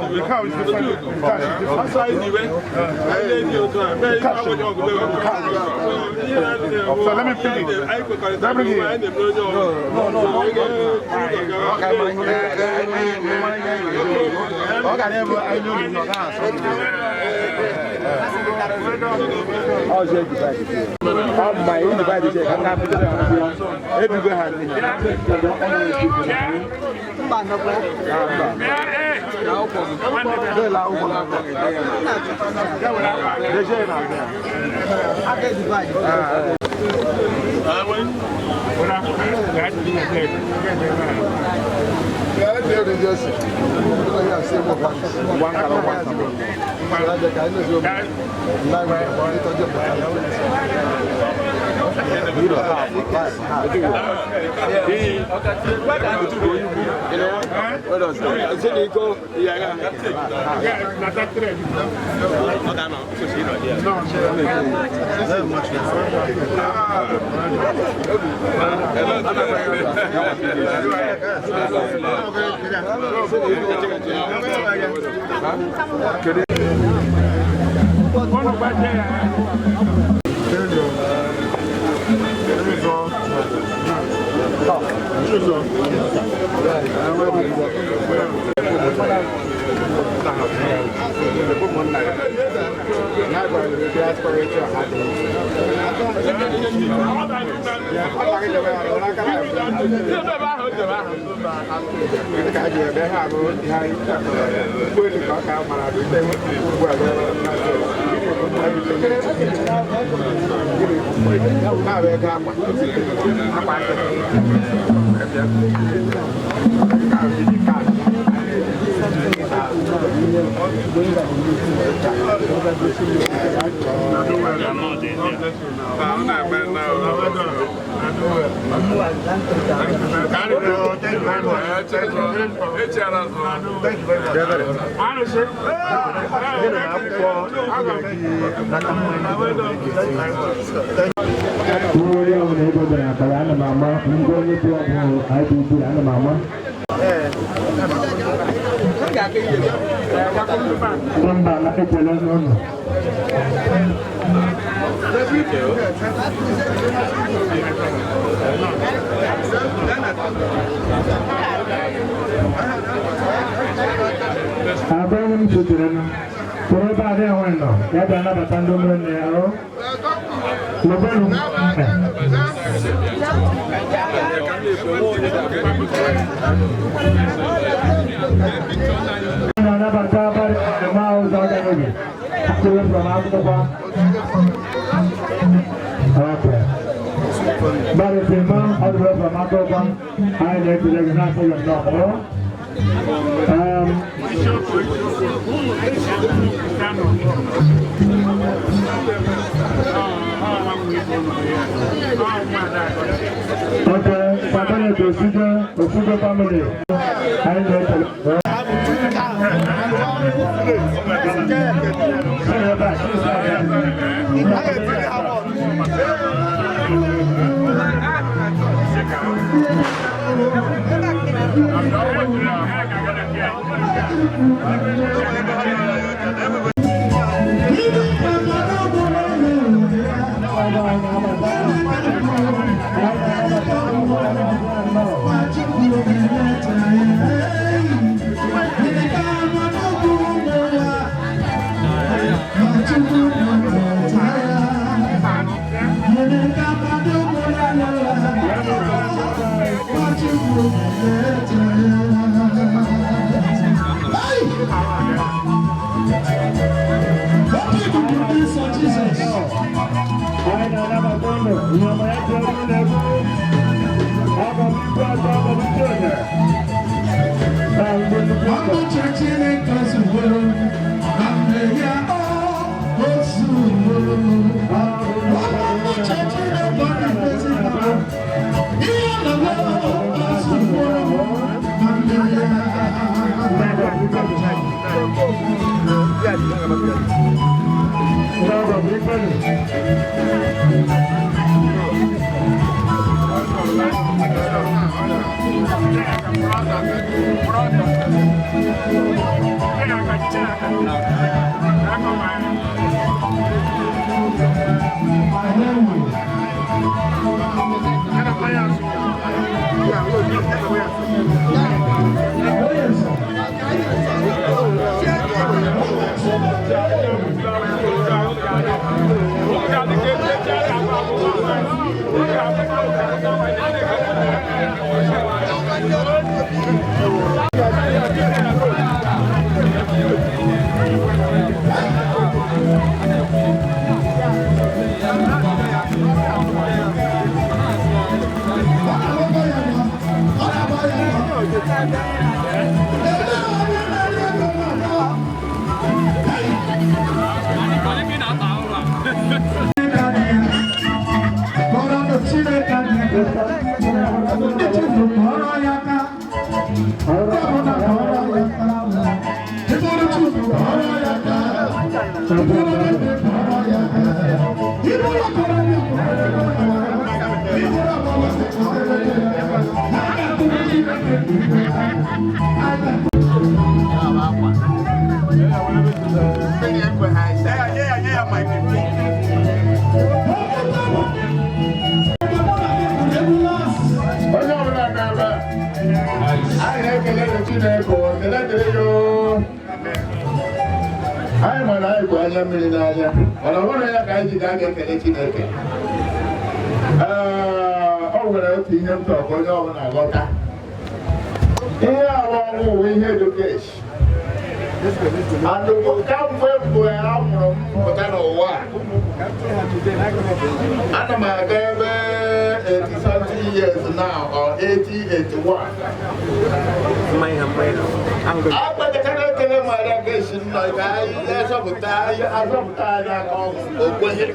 The cow is different. The cash is different. The cash. So let me pick it. Let me bring it. Onye ọbụla ego dara akara ana m ama ndị onye bụ ọbụ IBB ana m ama mba na ekele n'ụlọ. Abụghị m sotere nụ kwụrụ ebe adị enwe nọ ya bịa nabata ndị ụmụnne ya o lụbenụ. Na-anabata abalị ma ụzọ aga n'oge akụrụ from akwụkwọ. Okay. Barrister Ma all the way from akwụkwọ anyị na-ekele gị na-asị gị nnọọ. Okay, family to Osugo family. I know. Family. Onye ọbụla na-ebe anyị na-ekele Chineke, ekele dịrị ya. Anyị mara anyị bụ anya mmiri n'anya, mana ọ bụrụ ya ka anyị ji ga-aga ekele Chineke. Ee, ọ nwere otu ihe m chọrọ ka onye ọbụla ghọta. Ihe arụ ọrụ uwe ihe edukesh kamgbe mbụ a mụrụ m pụta n'ụwa a, ana m aga ebe 80 something years now or 80, 81. Agbadekana ekele mara ka esi nọ ka anyị azọpụta anyị azọpụta anyị aka ọgwụ okwenye.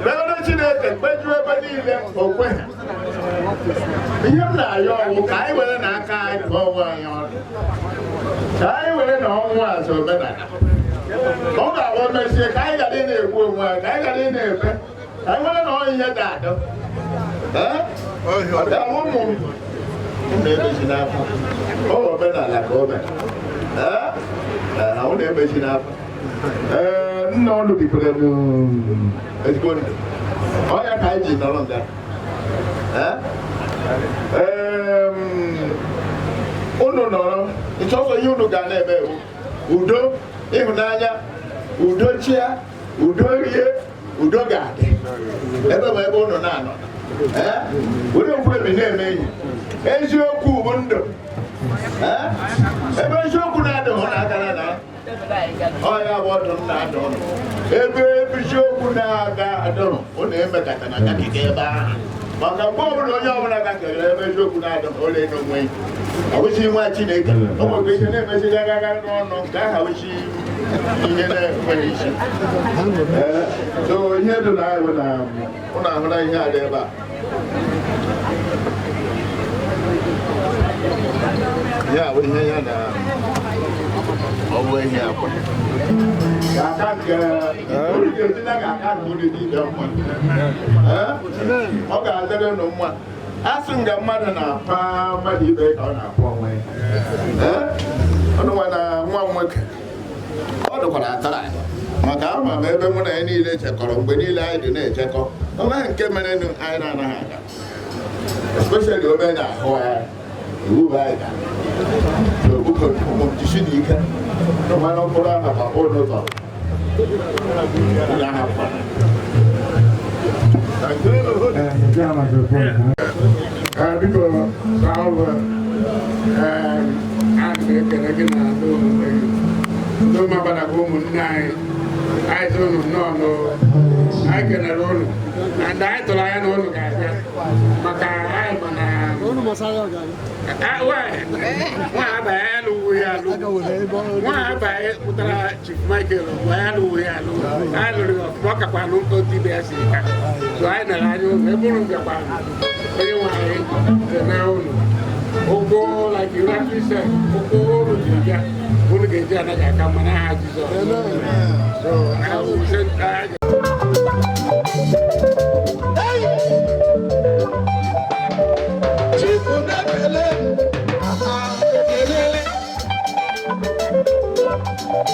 Megide Chineke kpejuo ebe niile okwenye. Ihe m na-ayọ ọgwụ ka anyị were n'aka anyị kọọ onwe anyị ọnụ. Ka anyị were na ọnwụ azụ omenala. Ka ọ ga-abụ mesie ka anyị ghara ị na-egbu onwe anyị, ka anyị ghara ị na-eme. Ka anyị were na ọ ihe dị adọ. Ee? Ọ ga-abụ ụmụ m na-emechi n'afọ. Ọ bụ omenala ka o mere. Ee? Ee, ahụ na-emechi n'afọ. Ee, nna ọnụ bikwere m ezigbo ndụ. Ọ ya ka anyị ji nọrọ nga. Ee? Ee, unu nọrọ, ịchọsọ ihe unu ga na-eme bụ udo, ịhụnanya, udo chia, udo rie, udo ga-adị. Ebe ma ebe unu na-anọ. Ee? Were okwuebi na-eme enyi. Eziokwu bụ ndụ. Ee? Ebe eziokwu na-adịghị na-aga na ọ ya bụ ọdụ m na-adụ ụnụ. Ebe eziokwu na-aga adụrụ, unu emekata na gakịga ebe ahụ. Maka mgbe ọbụla onye ọbụla gakere ebe eziokwu na-adụrụ, ole n'onwe ya. Ọ bụghị nwa Chineke. O nwekwa ihe na-emezi gagaga n'ọnụ nke aha bụchi ihe na-enweghị isi. Ee, so ihe dị na anyị bụ na ụnụ ahụla ihe a dị ebe a. Ya bụ ihe ya na ọ bụ ihe akwa. Ga-aka nke olu ga-esi na ga-aka nke olu dị ide mma. Ee, ọ ga-adịrị unu mma. A sị nga mmadụ na-apa mmadụ ibe ka ọ na-akpọ onwe ya. Ee, ọnụ nwa na nwa m nwoke ọ dịkwara atara anyị. Maka ama m ebe mụ na ya niile chekọrọ mgbe niile anyị dị na-echekọ. O nweghị nke mere anyị na-anaghị aga. Especially ome na-ahụ ya iwu bụ anyị ga. So biko ụmụ m jisi n'ike. Mmanụ mkpụrụ ahụ ka ụnụ tọrọ. Unu ahapụkwana. Biko daalụ. Ee, ana m ekele gị na ndị ụmụnne gị ndị ụmụabada bụ ụmụnne anyị. Anyị sị unu nnọọ nụ, anyị kelere unu na ndị anyị tụrụ anya na unu ga-abịa maka anyị ma na nwa abalị alụghị ya alụ, nwa abalị pụtara Chief Michael mgbe anyị alụghị ya alụ, anyị lụrụ ya ọfụma, ọ kakwa alụ otu ibe ya siri ka so anyị nara anya unu ebe unu bịakwa. Onye nwe anyị na unu Ụkwụ, like you rightly said, ụkwụ unu jiri bịa, unu ga-eji anaghị aka mma n'aha Jizọs. So I will send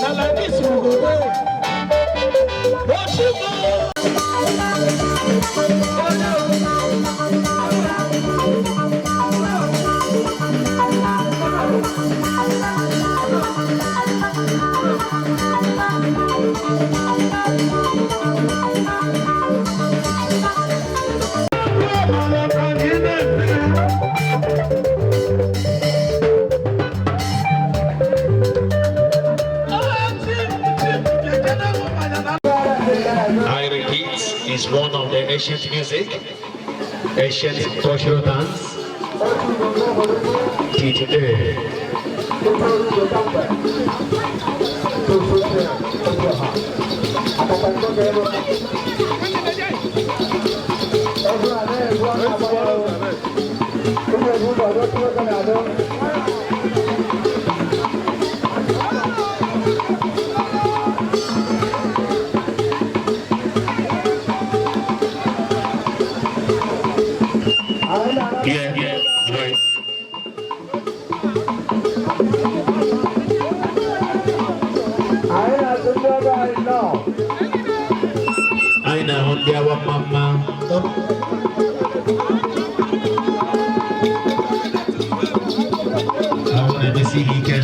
Na like this we go dey. Oshimo. I repeat, is one of the ancient music, ancient cultural dance. Till today. Yeah, right. Anyị na-asụ ndị ọgọ anyị nnọọ. Anyị na-ahụ ndị awa mma mma. Ahụ na-emesi ha ike.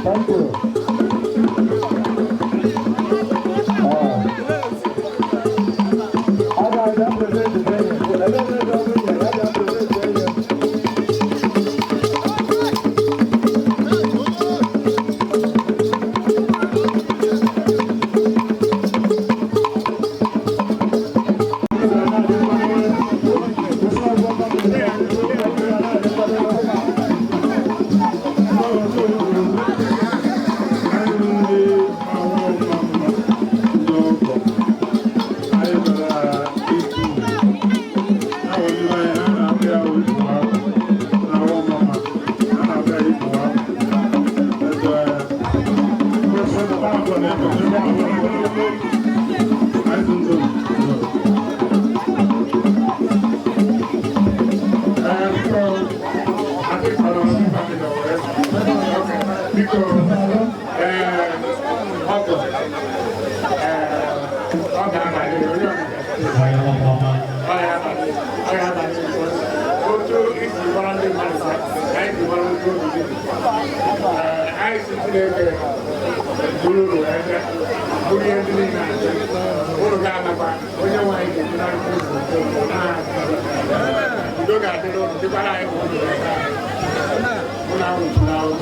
Thank you. Ọ ga-abalị onye ọ ga-abalị ọ ga-abalị otu isi gwara ndị mmadụ ka anyị si gwara otu obi gị. Anyị si Chineke buru uru ebe buru ihe ndị niile anyị uru ga-anakwa onye nwe anyị ga-ebunarị udo ga-adịrị ụnụ dịkwara anyị bụ ụnụ ebe anyị ụnụ anwụchiri anwụ.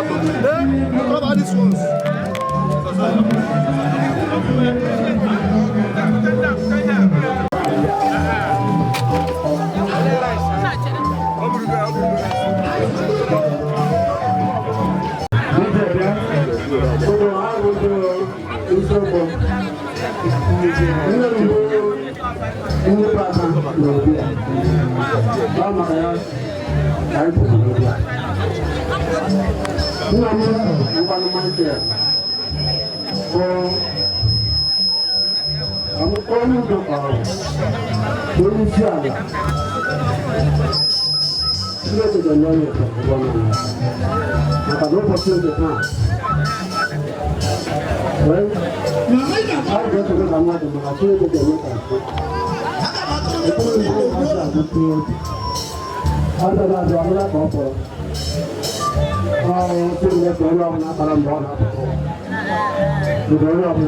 Cover these ones.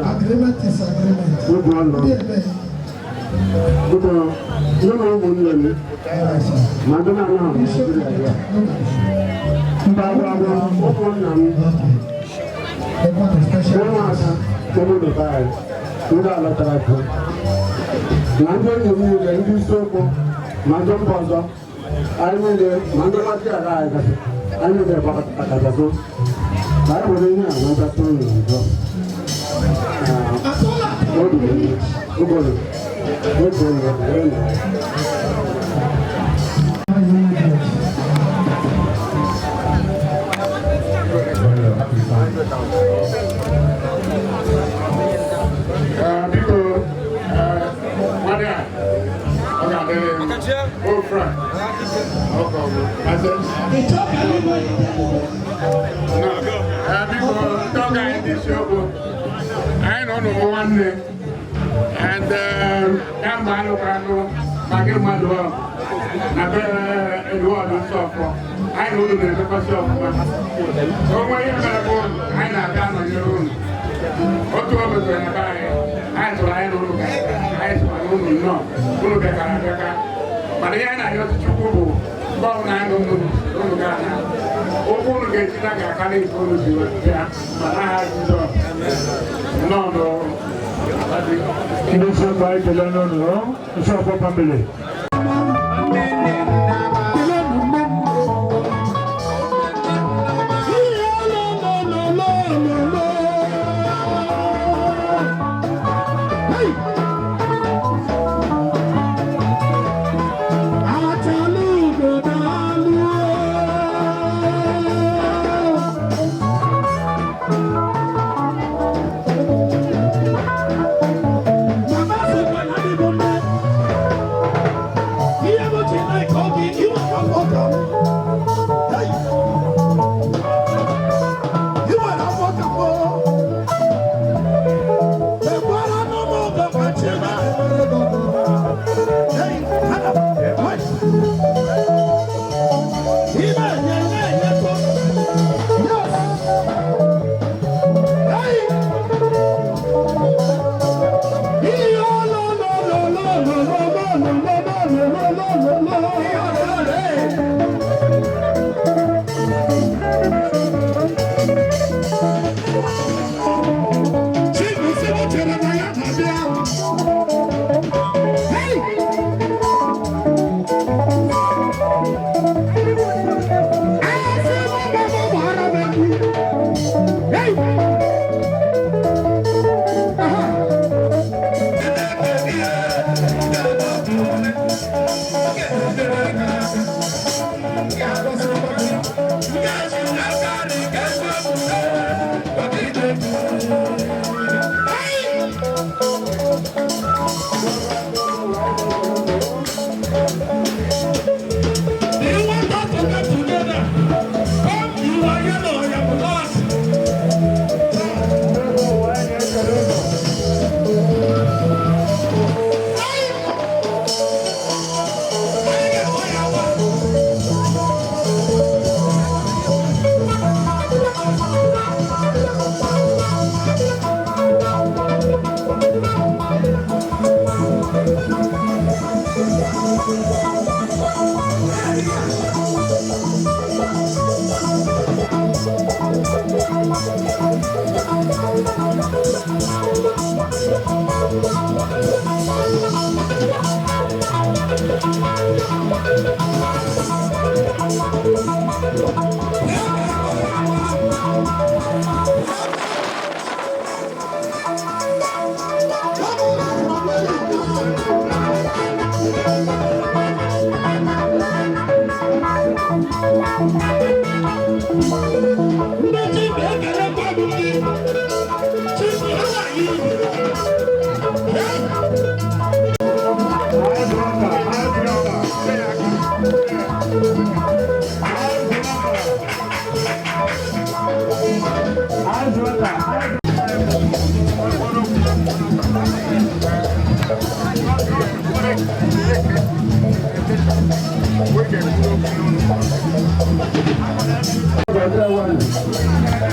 Agreement is agreement. Biko, nwanne a, ọ ga-adịrị m. O Frank. Biko, ndị ọga anyị dị isiokwu anyị nọ n'ụmụ nwanne and kamgbe alụkwara anụ maka mmadụ ọ na be Edward Nsọfọ anyị na unu na-emekọsị ọfụma. Onwe ihe mere bụ anyị na-abịa nọnyere unu otu o mezoro na be anyị. Anyị tụrụ anyị na unu ga anyị sịkwa na unu nnọọ, unu bịakara abịaka, mana ihe anyị na-arịọzi Chukwu bụ mgbe ọbụla anyị na unu unu ga-ana, ụkwụ unu ga-eji na ga-akarị nke unu ji bịa ma n'aha Jizọs. Nnọọ n'ọrụ. Ndị isi mba, ekele n'ụlọ Nsọfọ family.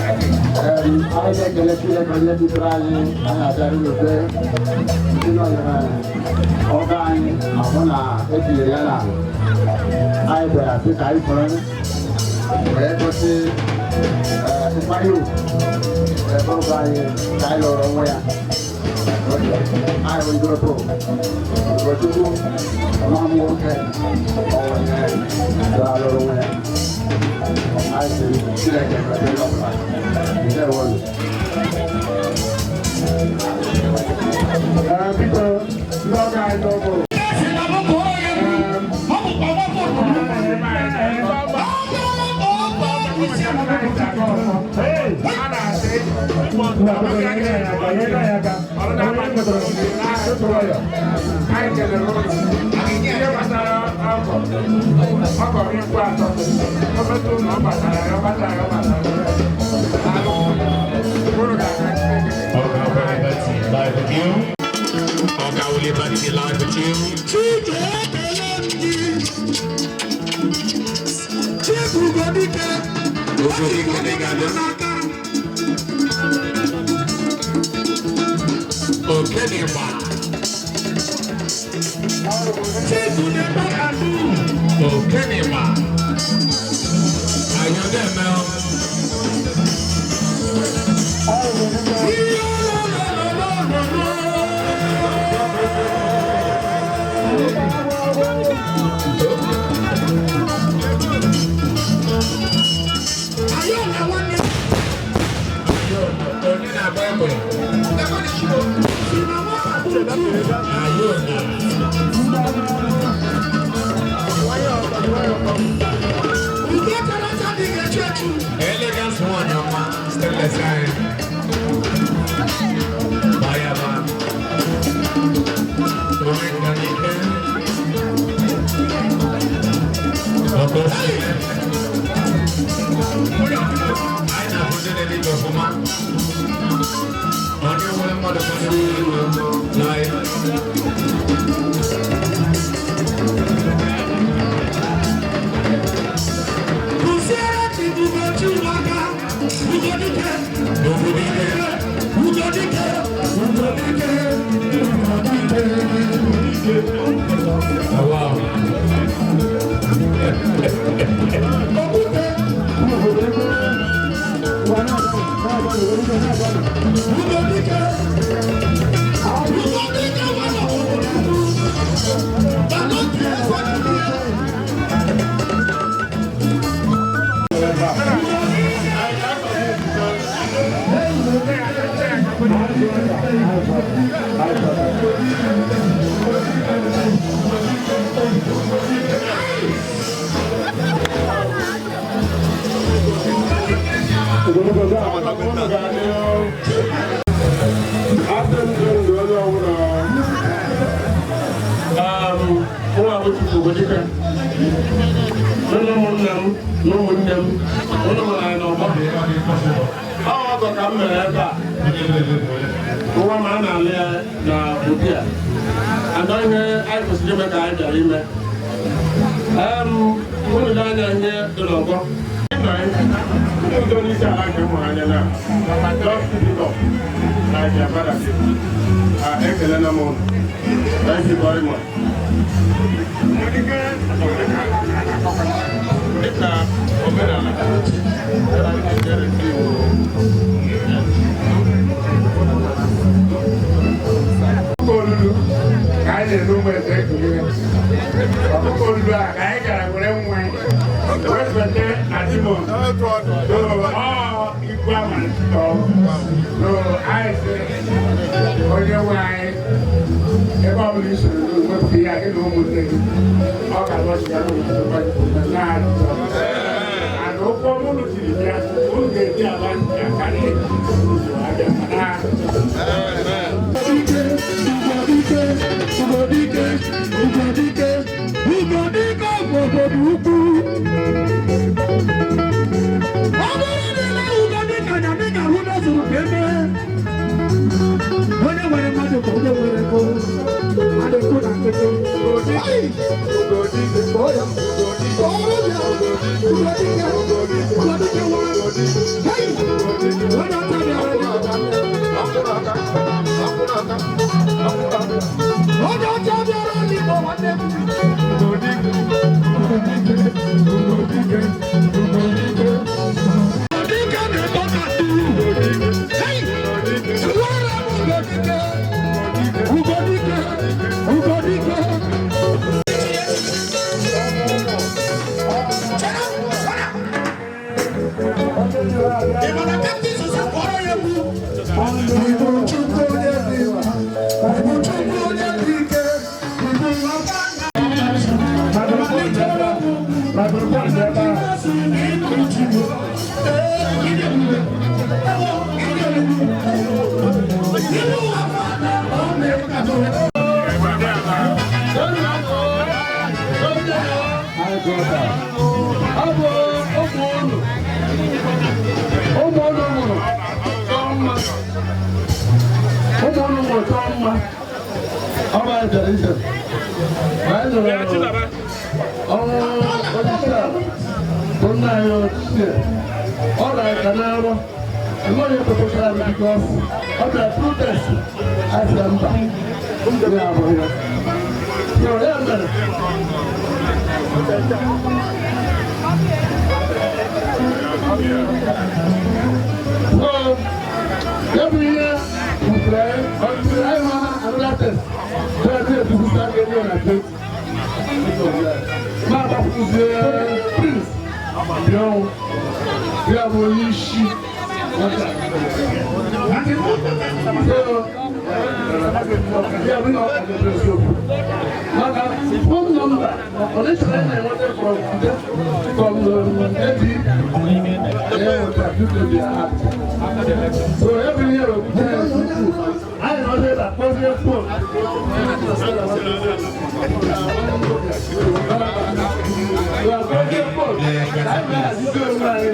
Anyị na-ekele Chineke onye dutere anyị. Anyị abịara n'obe ndị nọnyere ọga anyị ahụ na etinyere ya na anyị bịara sị ka anyị soro wee gosi nkwanye ugwu wee bụrụ anyị ka anyị lụrụ onwe ya. Anyị bụ ndị otu Ugochukwu, nwa m nwoke onye lụrụ onwe ya. Anyị sị Chineke gozie onye ọbụla. Ndewo. Biko, ndị ọga anyị n'ogo. Anyị kelere ụlọ ihe gbasara ọkọ Ọ kọrọ ikwu atọ. O metụ na ọ batara ya, ọ batara ya, ọ batara ya. Daalụ. Unu ga-aga Chineke. Oga Liberty live with you. Oga Liberty live with you. Ugodike Negado. Okenigba. Okenigba. Ayọ̀dẹ̀mẹ́ o. Onye na-agba egbe. Ayọ̀nà. Elegance one ọma stainless iron. Bayaba. Omenkanike. Ọkọ sí. Anyị na-abụ ndị na-ede ọfụma. Onye nwere mmadụ ka onye nwere ego live. Oh, wow. Ụmụnne m na ụmụnne m, ụnụ mụrụ anyị n'ọgbọ. Ọ ọgọ ka m mere ebe a. Nwa m a na-alụ ya na ụdị a. Andọ ihe anyị kwesịrị ime ka anyị bịara ime. Unu lee anya ihe dị n'ọgbọ. Ndị onye isi ala nke m hụrụ anya na just keep it up like your father did. Ekelela m unu. Thank you very much. Dịka omenala Ọkụkọ olulu ka anyị na-eme ụmụ eze ekughere. Ọkụkọ olulu a ka anyị gara were nwa wefete na Dimon. Ọ ikwu amalite so anyị sị onye nwe anyị ebe ọ bụla i soro wepụta ya gị na ụmụnne gị ọ ga-alọchi ya n'ụlọ okwu ọma unu jiri bịa unu ga-eji ala ya karịa ụzọ abịa mana Ugodike, Ugodike, Ugodike obodo ukwu. Ọ bụrụ na ile Ugodike anya dị ka ahụ n'ozuru ka eme. Onye nwere mmadụ ka onye nwere ego. Adịkwu na nkịtị. Ugodike, Ugodike, Ugodike nwere. Hey! Onye ọcha bịara Onye ọcha bịara n'Igbo nwanne m. Ugodike na-eto ka nduru. Hey! Tụwara m Ugodike. Ugodike, Ugodike. brother. Ọ bụ ụmụ unu. Ụmụ unu mụrụ chọọ mma. Ụmụ unu mụrụ chọọ mma. Ọ bụ anyị bịara ije. Anyị nụrụ ọnwụ onye isi ala bụ nna anyị ochie. Ọ na-aka n'arọ. Enweghị ekpepụtara m because ọ bịara protest asịa mba. Ya abụghị ya. So ya mere. So, ya bụ ihe wutere until anyị hụ another test. So ya bụ ebusa ga-enye na date. Ma agbakwuzie Prince Bịanwụ. Ya bụ onye isi nwata. So, ya bụ na ọ ga-ebu eziokwu. Maka phone number, connection anyị na-enweta from from AD, so every year we anyị nọ ebe a kpọzie phone. Anyị na-ahazizi onwe anyị.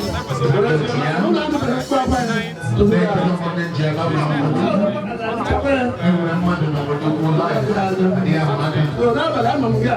Ụlọ anụmanụ akpa anyị. N'abalị ama m gị a.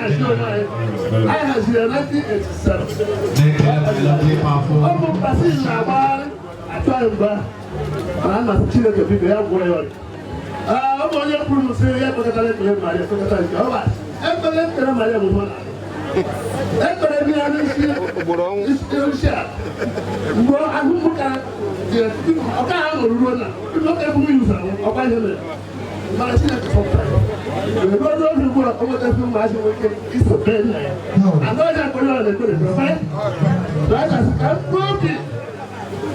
I haziri 1987. Ọ bụ pasi na-agbagharị achọghị mgbe mana nna Chineke biko ya gwụrụ ya ọrịa. Ọ bụ onye kwuru m sị ya ekpekọtara ekpere Maria ekpekọtara nke ọ bụ ekpere ekpere Maria bụ mụ ekpere m ya n'isi isi a mgbe ahụ m ka dị ọka ha nọrọ ruo na ọka ebu m yusa ọkwa ihe mere mana Chineke fọpụtara ebe ọrụ oge ugbu a ọ nwetazi ụmụazị nwoke iso bee nna ya anaghị akpọrọ ya na-ekpere ka mkpụrụ obi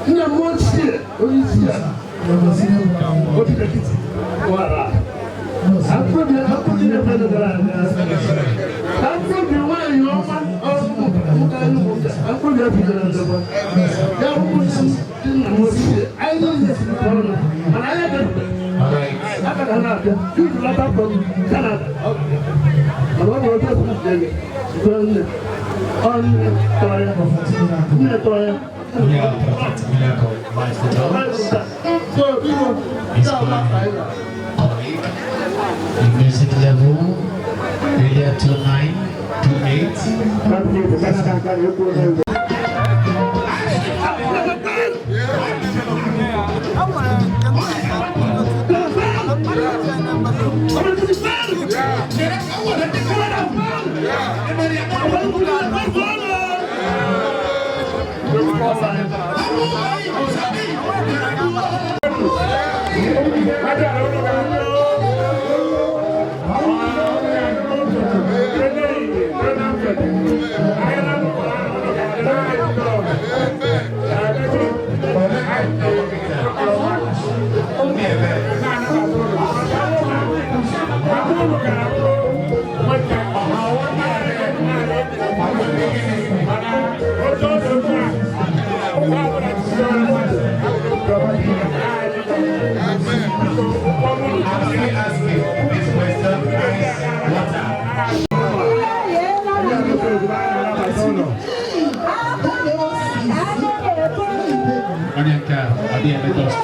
nna m ochie onye isi ya obi dekiti wara akpụrụ na-ekpere gara aga ka mkpụrụ obi nwaanyị ọma ọrụ akpụrụ ya bidoro ndekwa ya bụ ndị nna m ochie anyị niile siri ọnụ mana anyị abịarubeghị. Aka na-abịa Jude lata from Canada. Mana ọ bụ otu esi jere jide nne ọ nne tọrọ ya nne tọrọ ya. So biko nke a bụ anyị na The music level earlier 2928. Onye nke a adịghị eme dọst.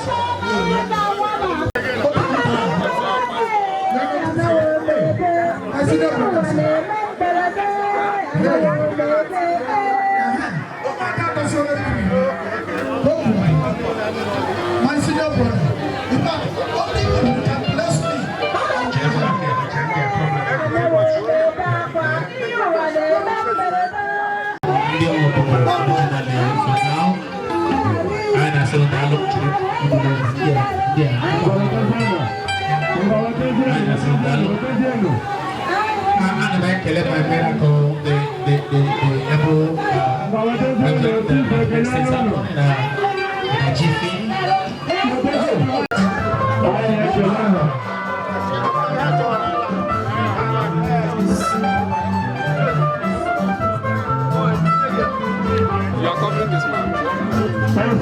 My senior brother, in fact, only you can bless me. Ndị ọrụ originally for now. Anyị na-asị na daalụ ndị a ndị a. Anyị na-asị na daalụ. Ana m ekele my miracle, the able These things happen in a jiffy. You are covering this man.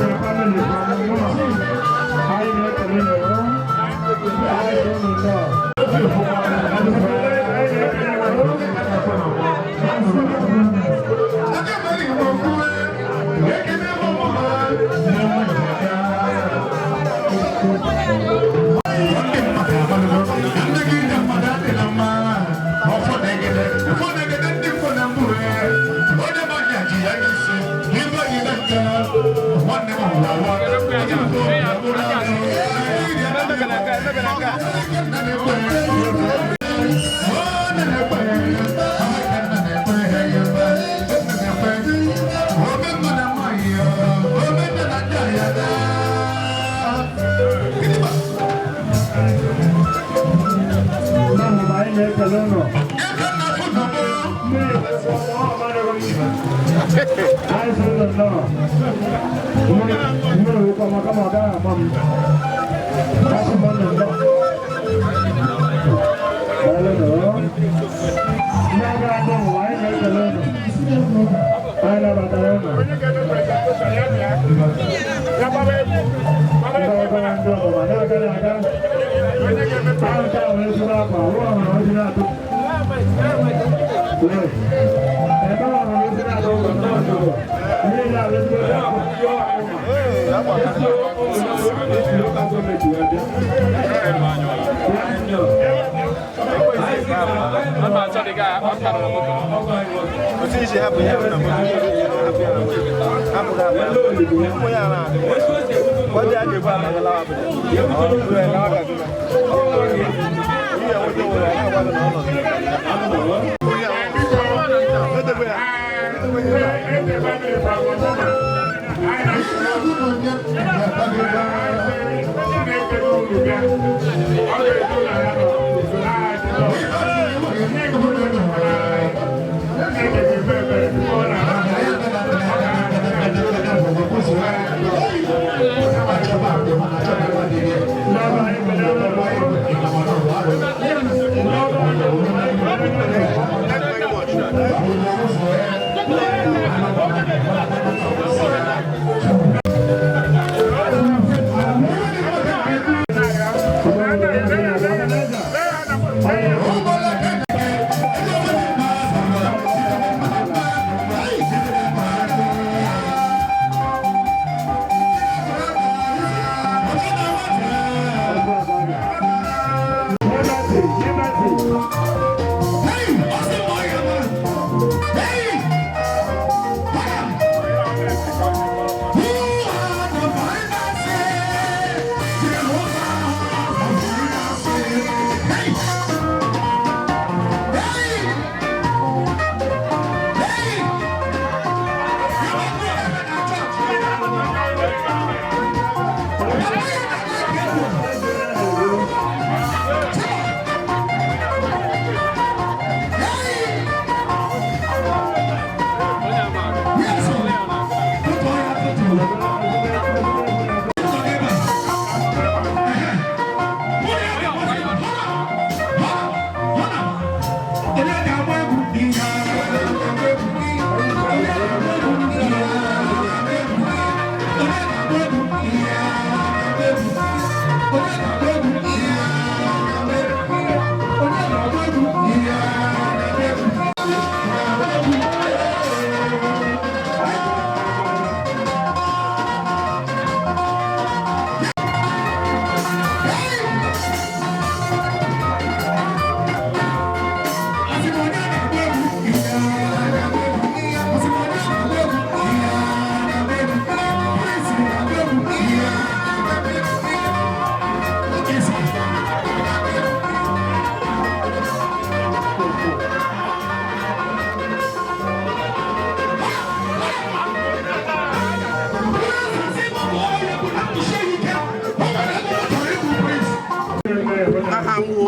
Aha m wụ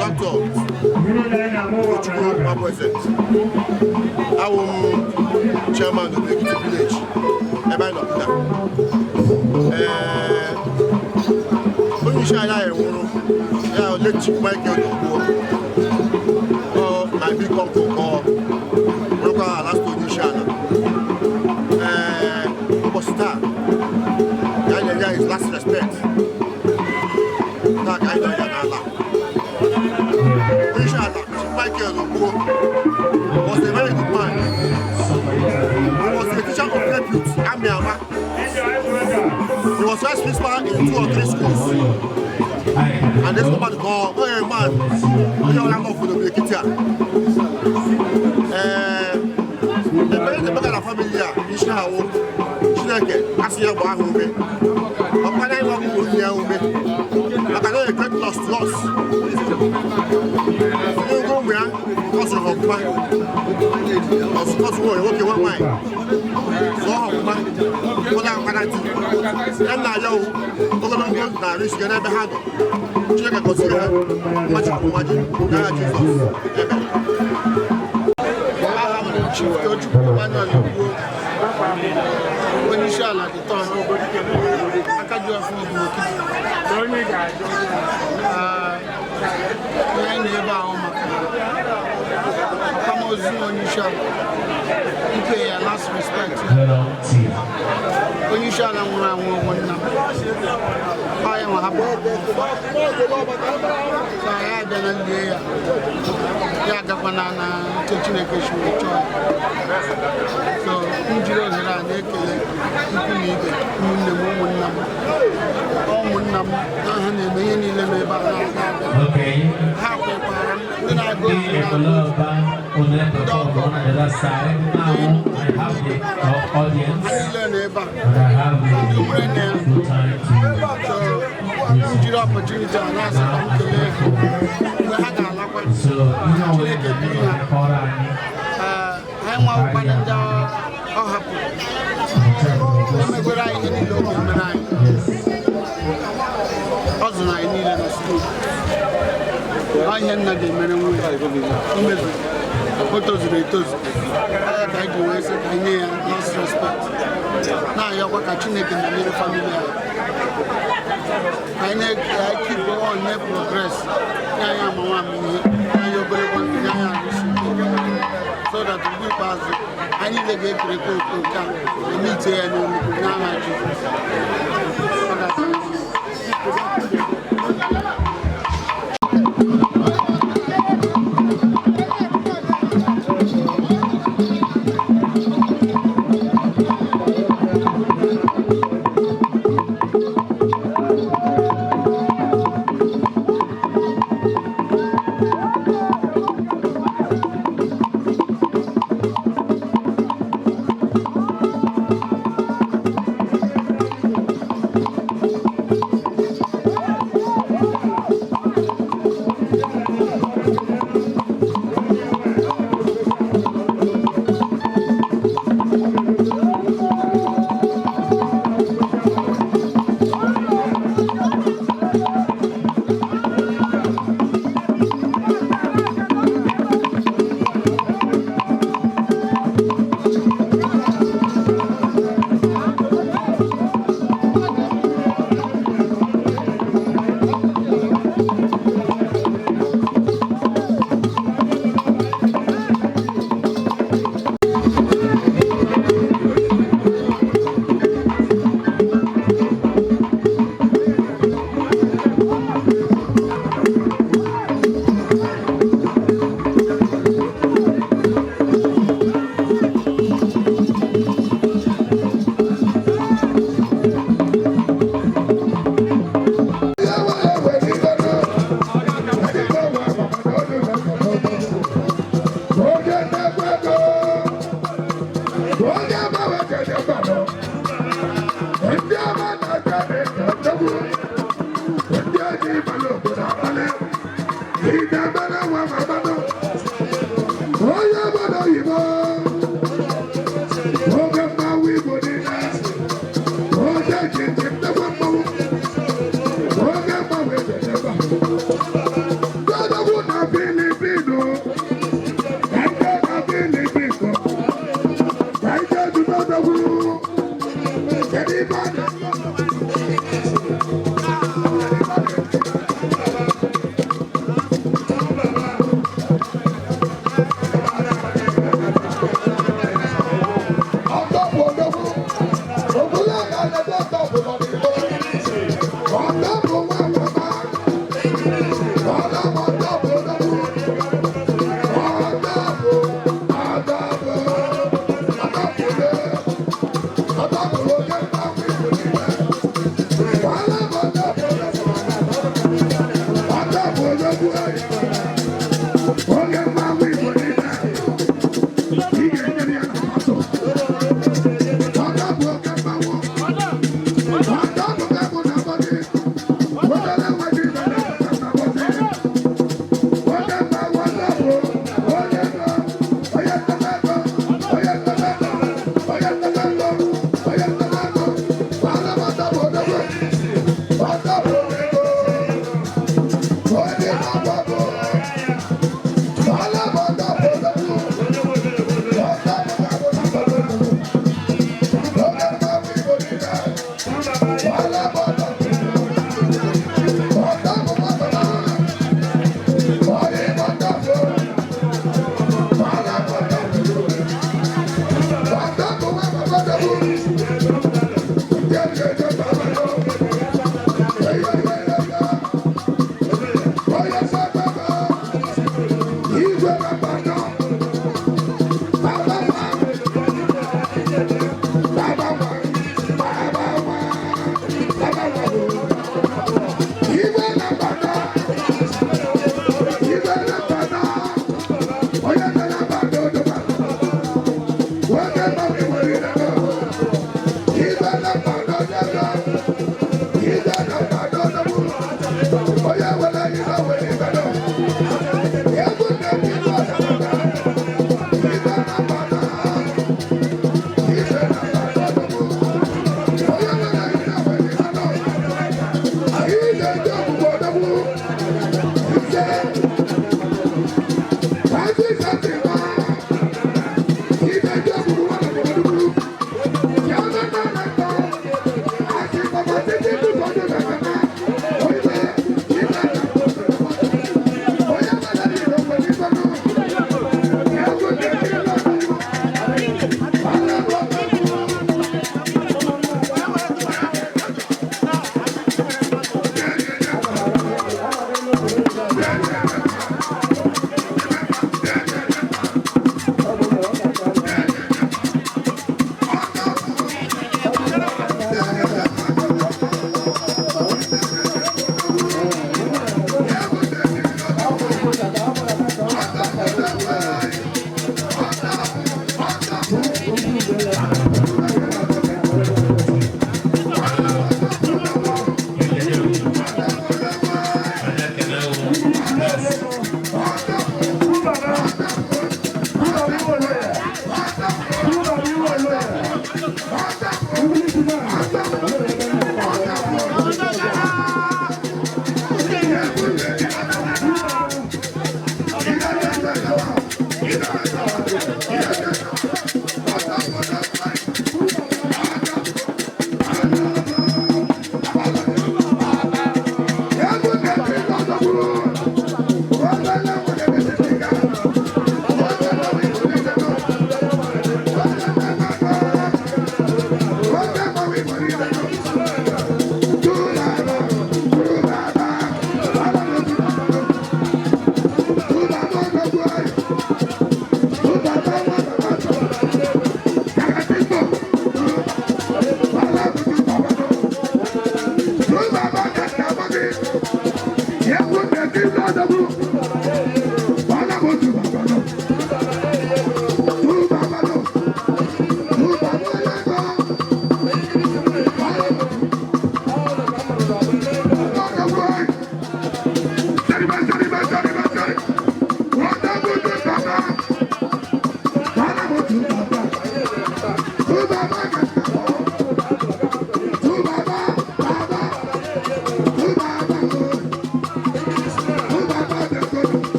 Dr. Ugochukwu Nwabueze. Awụ m chairman. Chairman of Ekiti Village, ebe anyị nọ pụta. Ee, onye isi ala anyị nwụrụ ya, late Chief Michael Ogbuo, ọ my big uncle, ọ bụrụkwa last onye isi ala. Ee, ụbọchị taa ka anyị na-enye ya his last respect. Taa ka anyị nọ ya n'ala. Onye isi ala Chief Michael Ogbuo was a very good man. He was a teacher of repute, Amiama. He was first principal in two or three schools. And this woman called, oh man, onye ọla nọ obodo Ekiti a. Ee, ekpere na-emeka na family a, isi ha wụ Chineke asị ya gbaa ha ume. Ọkpara ịgba ụmụ ya ume. Maka na great loss to us. Ndị ụmụ ya, ọ zụrụ ha ọfụma. Ọ zụrụ nwoke nwa nwaanyị. Zụọ ha ọfụma. Ụlọ akwara di. Ya na ya ogologo na-arụ isi n'ebe ha nọ. Chineke gọziri ha. Mmaji kwuru mmaji. N'aha Jizọs. Amen. Aha m bụ Chief Tochukwu Emmanuel Ogbuo, onye isi ala dị tọn aka ji ọfụ Ogbunokiti. Ihe anyị na ebe ahụ maka akwamozu onye isi ala, ipe ya last respect. Onye isi ala nwụrụ anwụ, ọnwụ nna m, ọ ya nwa hapụ, so anyị abịa na lie ya, ya agakwana na nke Chineke si wee chọọ ya. So m jiri ohere a na-ekele ikwu na ibe, ụmụnne m, ụmụnna m, ụmụnna m na ha na-eme ihe niile n'ebe a na-aga aga. Ha kwekwara m, ndị na-agụ Ndị ozi na Ekoloba onye perform on the other side. Now I have the audience ha niile nọ ebe a and I have the full time So m jiri opportunity a na-asị ka m kelee ha mgbe ha ga-alakwa. to. So ihe ọbụla na-eme kọrọ anyị. Ee, ha enwewụkwana ndị ọ hapụrụ emegwere anyị ihe niile oge mere anyị. Ọ zụrụ anyị niile na school. Ọ ihe nna ga-emere nwunye o mezuru, o tozuru etozu. Ọ ya ka anyị ji wee sị ka anyị nye ya last respect, na-ayọkwa ka Chineke nọnyere family anyị, ka anyị na-keep on na progress, nye anyị amamihe, nye anyị ogologo ndụ, nye anyị ahụ isi ike, so that mgbe ikpeazụ anyị niile ga-ekerekwa oke nke a eme ite ya n'olu n'aha Jizọs. Ọ ga-adị mma.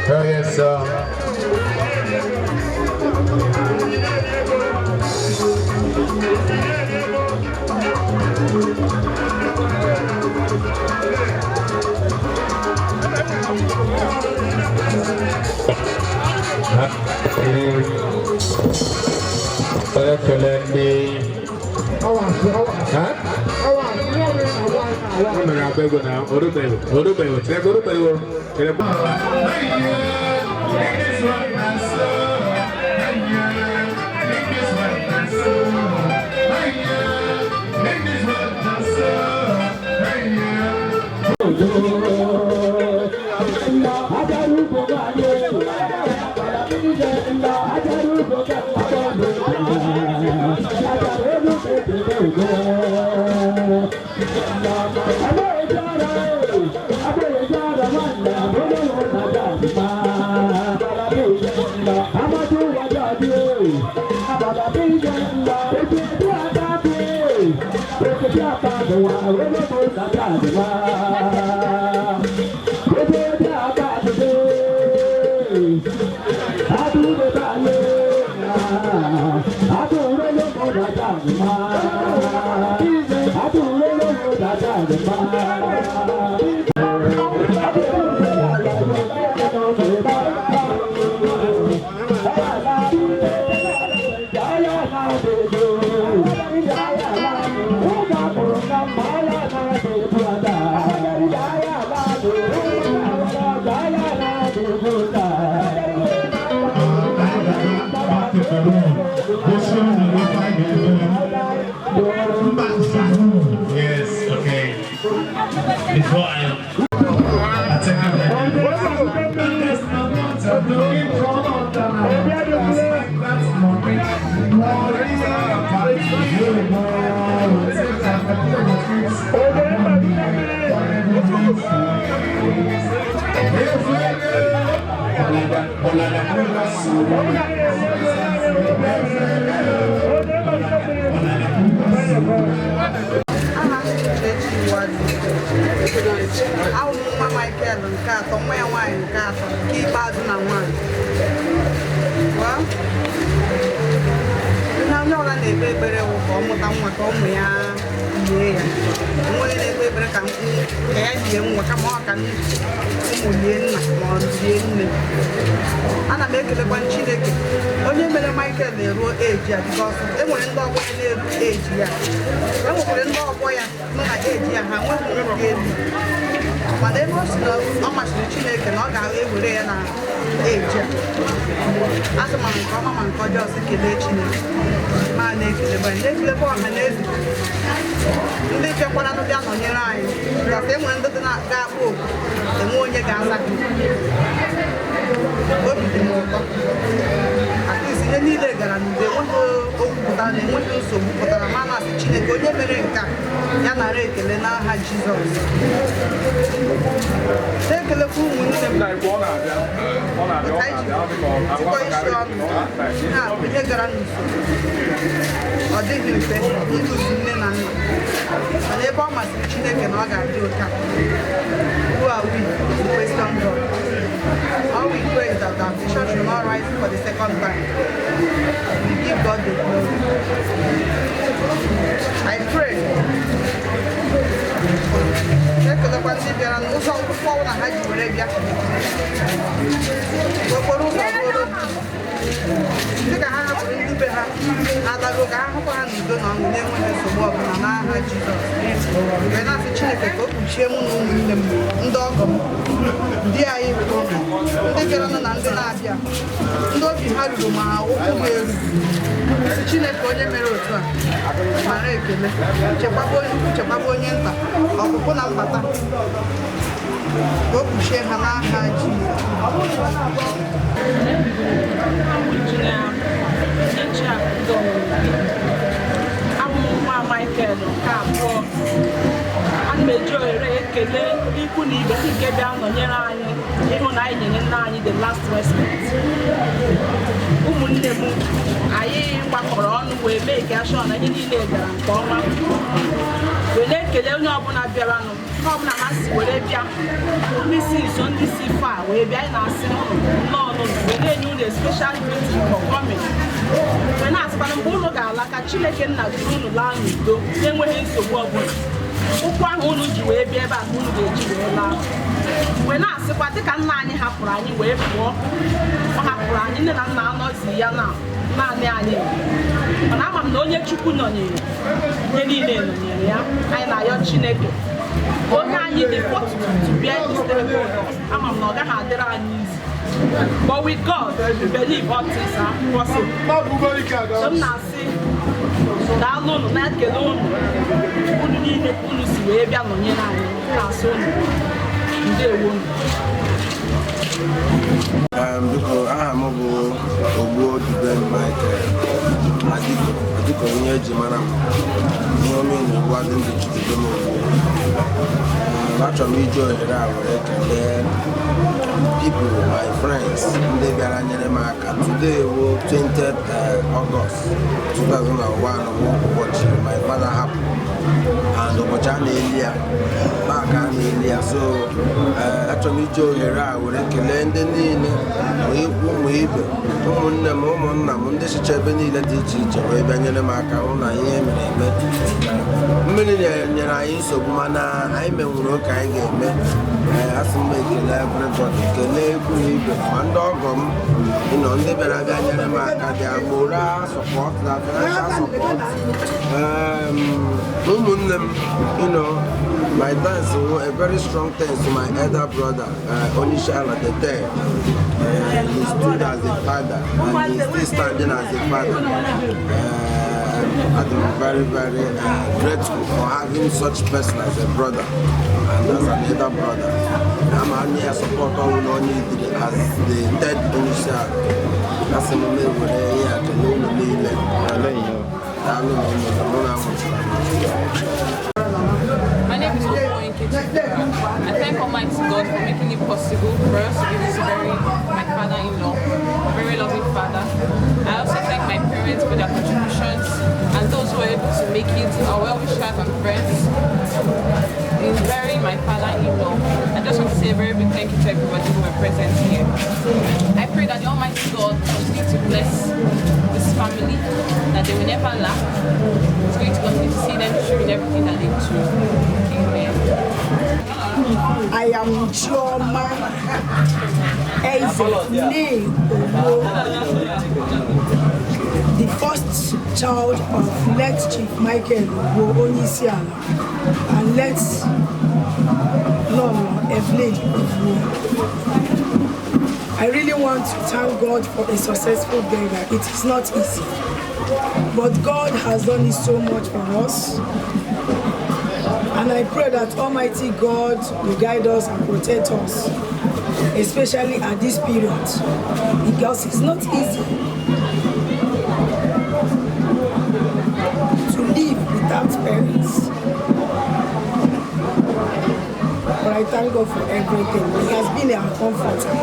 Oh, yes, Yes, okay. Before I take Awụ nwa Michael nke atọ, nwa ya nwaanyị nke atọ, nke ikpeazụ na nwaanyị. Ihe onye ọbụla na-ekpe ekpere wụ ka ọ mụta nwa ka ụmụ ya lie ya. Onwe onye na-ekpe ekpere ka ya lie nwa kama ọ ka ụmụ lie nna ma ọ lie nne. Ana m ekelekwa Chineke onye mere Michael na-eruo eji ya because e nwere ndị ọgbọ ya na-eru eji ya. E nwekwara ndị ọgbọ ya nọ na eji ya ha nweghị nwoke elu. Mana ebe o si na ọ masịrị Chineke na ọ ga-ewere ya na eji a. Asị ma nke ọma ma nke ọjọọ sị kelee Chineke. Ma na-ekelekwa na-ekelekwa ọha na eze ndị bịakwaranụ bịa nọnyere anyị because e nwere ndị dị ga-akpọ oku enwe onye ga-aza. Obi dị m ụtọ. At least ihe niile gara n'udo, enweghị okwu pụtara na enweghị nsogbu pụtara ma na-asị Chineke onye mere nke a ya nara ekele n'aha Jizọs. Na-ekelekwa ụmụnne m tikọ isi ọnụ ha ihe gara n'usoro. Ọ dịghị mfe ịlụzi nne na nna, mana ebe ọ masịrị Chineke na ọ ga-adị ụta. Who are we to question God? All we pray is that our vision should not rise for the second time. We give God the glory. I pray. bịara n'ụzọ ụkwụ ọbụla ha ji were bịa, okporo ụzọ bụrụ dịka ha hapụrụ ndị be ha adago, ka ha hụkwa ha n'udo na ọṅụ na-enweghị nsogbu ọbụla n'aha Jizọs. Wee na-asị Chineke ka o kpuchie mụ na ụmụnne m, ndị ọgọ m, ndị anyị, ndị bịaranụ na ndị na-abịa, ndị obi ha ruru ma ụkwụ ha eru. Chineke onye mere otu a mara ekele, chekwaba onye ukwu, chekwaba onye nta, ọpụpụ na mbata, ka o kpuchie ha n'aha Jizọs. Abụ m nwa Michael nke abụọ. Ana m eji ohere ekele ikwu na ibe ndị nke bịa nọnyere anyị ịhụ na anyị nyere nna anyị the last respect. Ụmụnne m, anyị gbakọrọ ọnụ wee mee ka ashọ na ihe niile gara nke ọma, wee na-ekele onye ọbụla bịaranụ, nke ọbụla ha si were bịa, ndị si nso, ndị si fa wee bịa. Anyị na-asị nnọọ nụ, wee na-enye unu special greeting for coming, wee na-asịkwana mgbe unu ga-ala ka Chineke nna duru unu laa n'udo na-enweghị nsogbu ọbụla. Ụkwụ ahụ unu ji wee bịa ebe a ka unu ga-eji wee laa. Wee na-asịkwa dịka nna anyị hapụrụ anyị wee pụọ, ọ hapụrụ anyị, nne na nna anọzi ya na naanị anyị, mana ama m na onye Chukwu nọnyere, ihe niile nọnyere ya. Anyị na-ayọ Chineke onye anyị dị fortitude to bear this terrible loss. Ama m na ọ gaghị adịrị anyị easy, but with God we believe all things are possible. So m na-asị daalụ unu, na-ekele unu, unu niile unu si wee bịa nọnyere anyị. M na-asị unu ndewo unu. Biko, aha m bụ Ogbuo Dubem Michael Adiko, Adiko onye eji mara m ihe omenala adị ndụ Chidubem Ogbuo. Achọrọ m iji ohere a were kelee people, my friends, ndị bịara nyere m aka. Today wo 20th August 2001 wụ ụbọchị my father hapụrụ, and ụbọchị a na-eli ya taa ka a na-eli ya. So achọrọ m iji ohere a were kelee ndị niile, ma ikwu, ma ibe, ụmụnne m, ụmụnna m, ndị sicha ebe niile dị iche iche wee bịa nyere m aka hụ na ihe mere eme. Mmiri nyere anyị nsogbu, mana anyị menwuru oke anyị ga-eme. Ee, asị m ekele everybody, kelee ikwu na ibe, ma ndị ọgọ m nọ, ndị bịara bịa nyere m aka, bịa moral support na financial support. Ụmụnne m, my thanks, a very strong thanks to my elder brother, Onyeisiala the third. He stood as a father and he's still standing as a father. I'm very, very grateful for having such person as a brother and as an elder brother. I'm only a supporter who only as the third Onyeisiala. That's the moment where I can only My name is Omo Nkechi. I thank Almighty God for making it possible for us to be able to bury my father-in-law, a very loving father. I also thank my parents for their contributions and those who were able to make it, our well-wishers and friends, in burying my father-in-law. I just want to say a very big thank you to everybody who were present here. I pray that the Almighty God continue to bless this family, that they will never lack. It's going to continue to see them through in everything that they do. Amen. I am Chioma Eze Ogbo, the first child of late Chief Michael Ogbo Onyeisiala and late Lolo Evelyn Ogbo. I really want to thank God for a successful burial. It is not easy, but God has done it so much for us. And I pray that Almighty God will guide us and protect us, especially at this period, because it's not easy to live without parents. But I thank God for everything. He has been our comforter.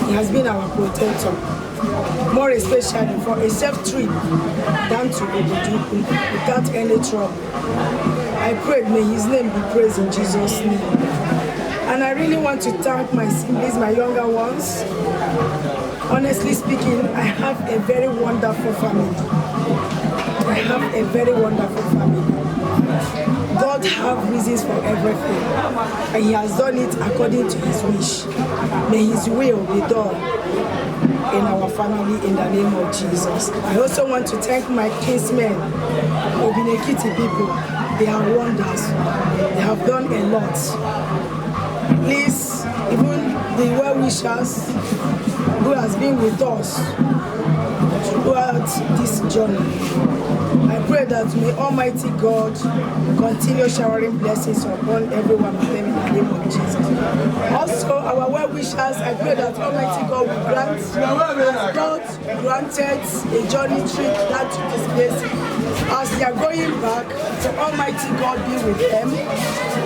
He has been our protector. More especially for a safe trip down to Obodoukwu without any trouble. I pray may his name be praised in Jesus' name. And I really want to thank my siblings, my younger ones. Honestly speaking, I have a very wonderful family. I have a very wonderful family. God God have reasons for everything, and He has done it according to His wish. May His will be done in our family in the name of Jesus. I also want to thank my kinsmen, Obinekiti people. They are wonders. They have done a lot. Please, even the well-wishers who has been with us throughout this journey, I pray that may Almighty God continue showering blessings upon every one of them in the name of Jesus. Also, our well-wishers, I pray that Almighty God will grant, as God granted a journey trip that to this place, as they are going back, the Almighty God be with them,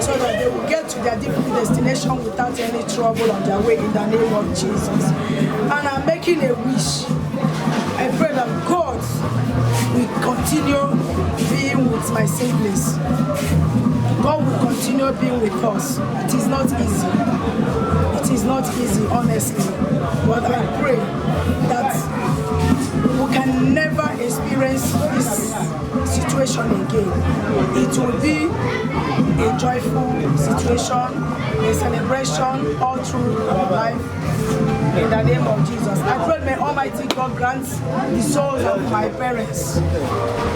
so that they will get to their different destination without any trouble on their way in the name of Jesus. And I'm making a wish. I pray that God will continue being with my siblings. God will continue being with us. It is not easy. It is not easy, honestly. But I pray that we can never experience this situation again. It will be a joyful situation, a celebration all through our life. In the name of Jesus. I pray may Almighty God grant the souls of my parents,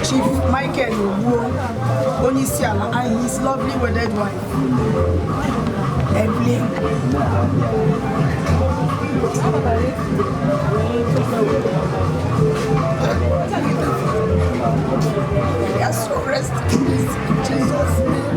Chief Michael Ogbuo, Onyeisiala, and his lovely wedded wife, Evelyn. May their soul rest in peace in Jesus' name.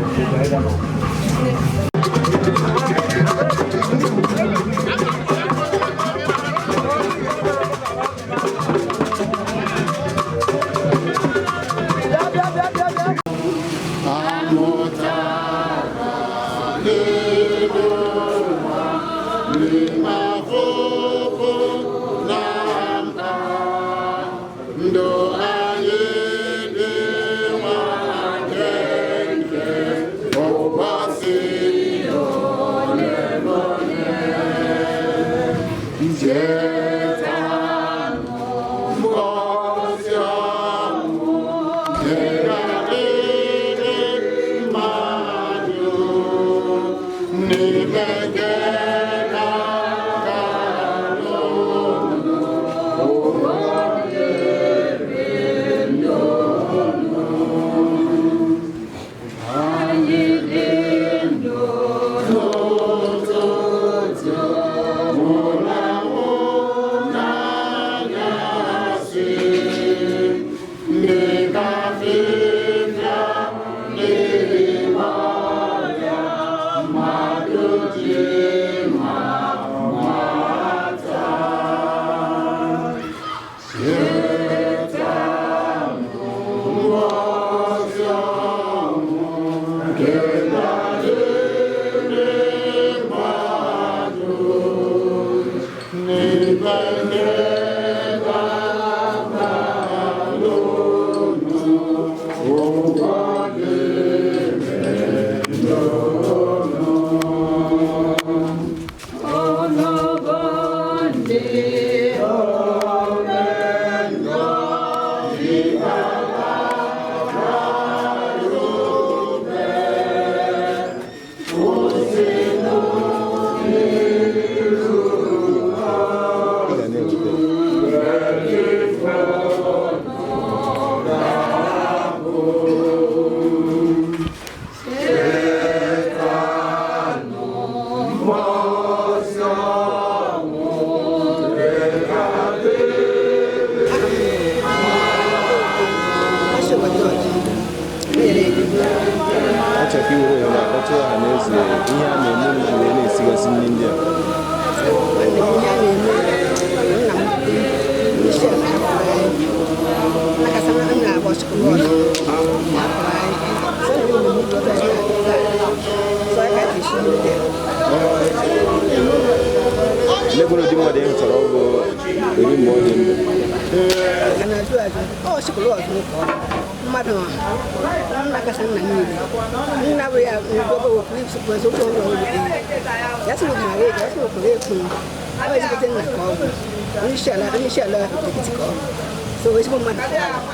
So ezigbo mmadụ ka ọ bụ.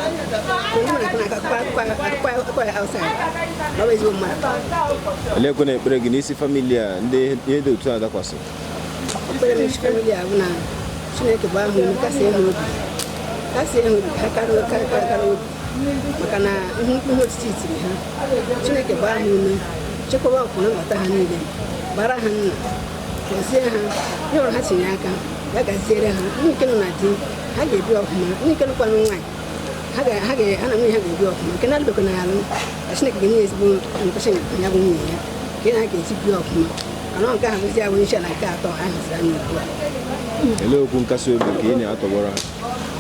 So ndị mmadụ na-akọ akụkọ ya outside na ọ bụ ezigbo mmadụ. Oleekwa na ekpere gị n'isi famili a ndị ihe dị otu a dakwasị? Ekpere m n'isi famili a bụ na Chineke gbaa ha ume, kasie ha obi, kasie ha obi, ha karịa karịa obi, maka na ihe mkpụrụ otiti tiri ha. Chineke gbaa ha ume, chekwaba ọpụ na mbata ha niile, gbara ha nna, gọzie ha. Ihe ọbụla ha tinye aka ya gaziere ha. Ndị nke nọ na di ha ga-ebi ọfụma, ndị nke nọkwanụ nwaanyị ha na nwunye ha ga-ebi ọfụma, nke na-alụbekwa na alụ ka Chineke ga-enye ya ezigbo nkwesị nke ya bụ nwunye ya, ka ị na ga-esi bi ọfụma, ka na nke ahụ bụzi abụ isi ala nke atọ anyị hụziri anya ugbu a. Olee okwu nkasi obi ka ị na-atọgbọrọ ha?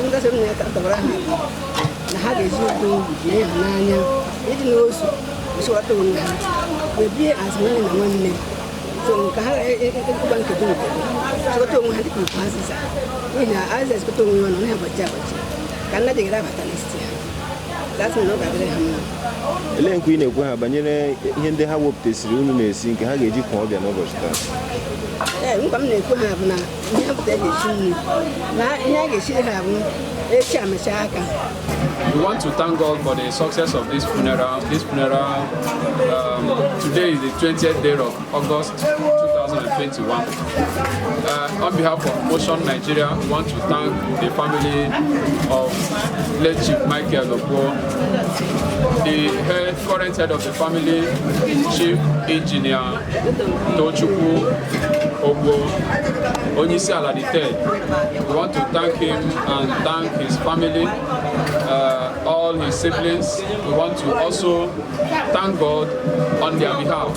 Nkasi obi na-atọgbọrọ ha bụ na ha ga-eji udo na ịhụnanya, ịdị n'otu, kwesịghọta onwe ha, wee bie azụ nwanne na nwanne. So ka ha ịgba nkedo nkedo chịkọta onwe ha dịka ukwu azịza, n'ihi na azịza ezikọta onwe ya ọnụ na agbaji agbaji ka nna dị gara abata n'etiti ha. Gasị na ọ ga-adịrị ha mma. Olee nkwa ị na-ekwe ha banyere ihe ndị ha wepụtasịrị unu na-esi nke ha ga-eji kwụọ ọbịa n'ụbọchị taa? Ee, nkwa m na-ekwe ha bụ na ihe ha pụtara ga-esi nri na ihe a ga-esiri ha bụ echi amechaa aka. We want to thank God for the success of this funeral. This funeral, today is the 20th day of August 2021. On behalf of Motion Nigeria, we want to thank the family of late Chief Michael Ogbo, the current head of the family, Chief Engineer Tochukwu Ogbo, Onyeisi Ala the Third. We want to thank him and thank his family, all his siblings. We want to also thank God on their behalf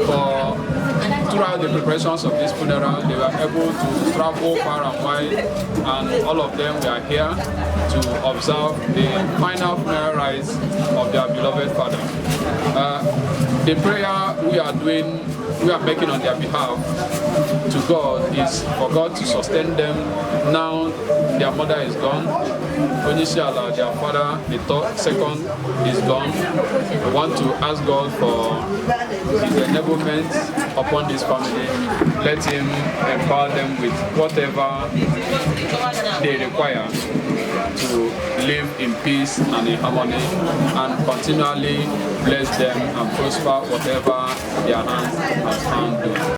for throughout the preparations of this funeral, they were able to travel far and wide, and all of them were here to observe the final funeral rites of their beloved father. The prayer we are making on their behalf to God is for God to sustain them now their mother is gone. Onyeisi Ala, their father, the second, is gone. We want to ask God for his enablement upon this family. Let him empower them with whatever they require to live in peace and in harmony, and continually bless them and prosper whatever their hands has found doing.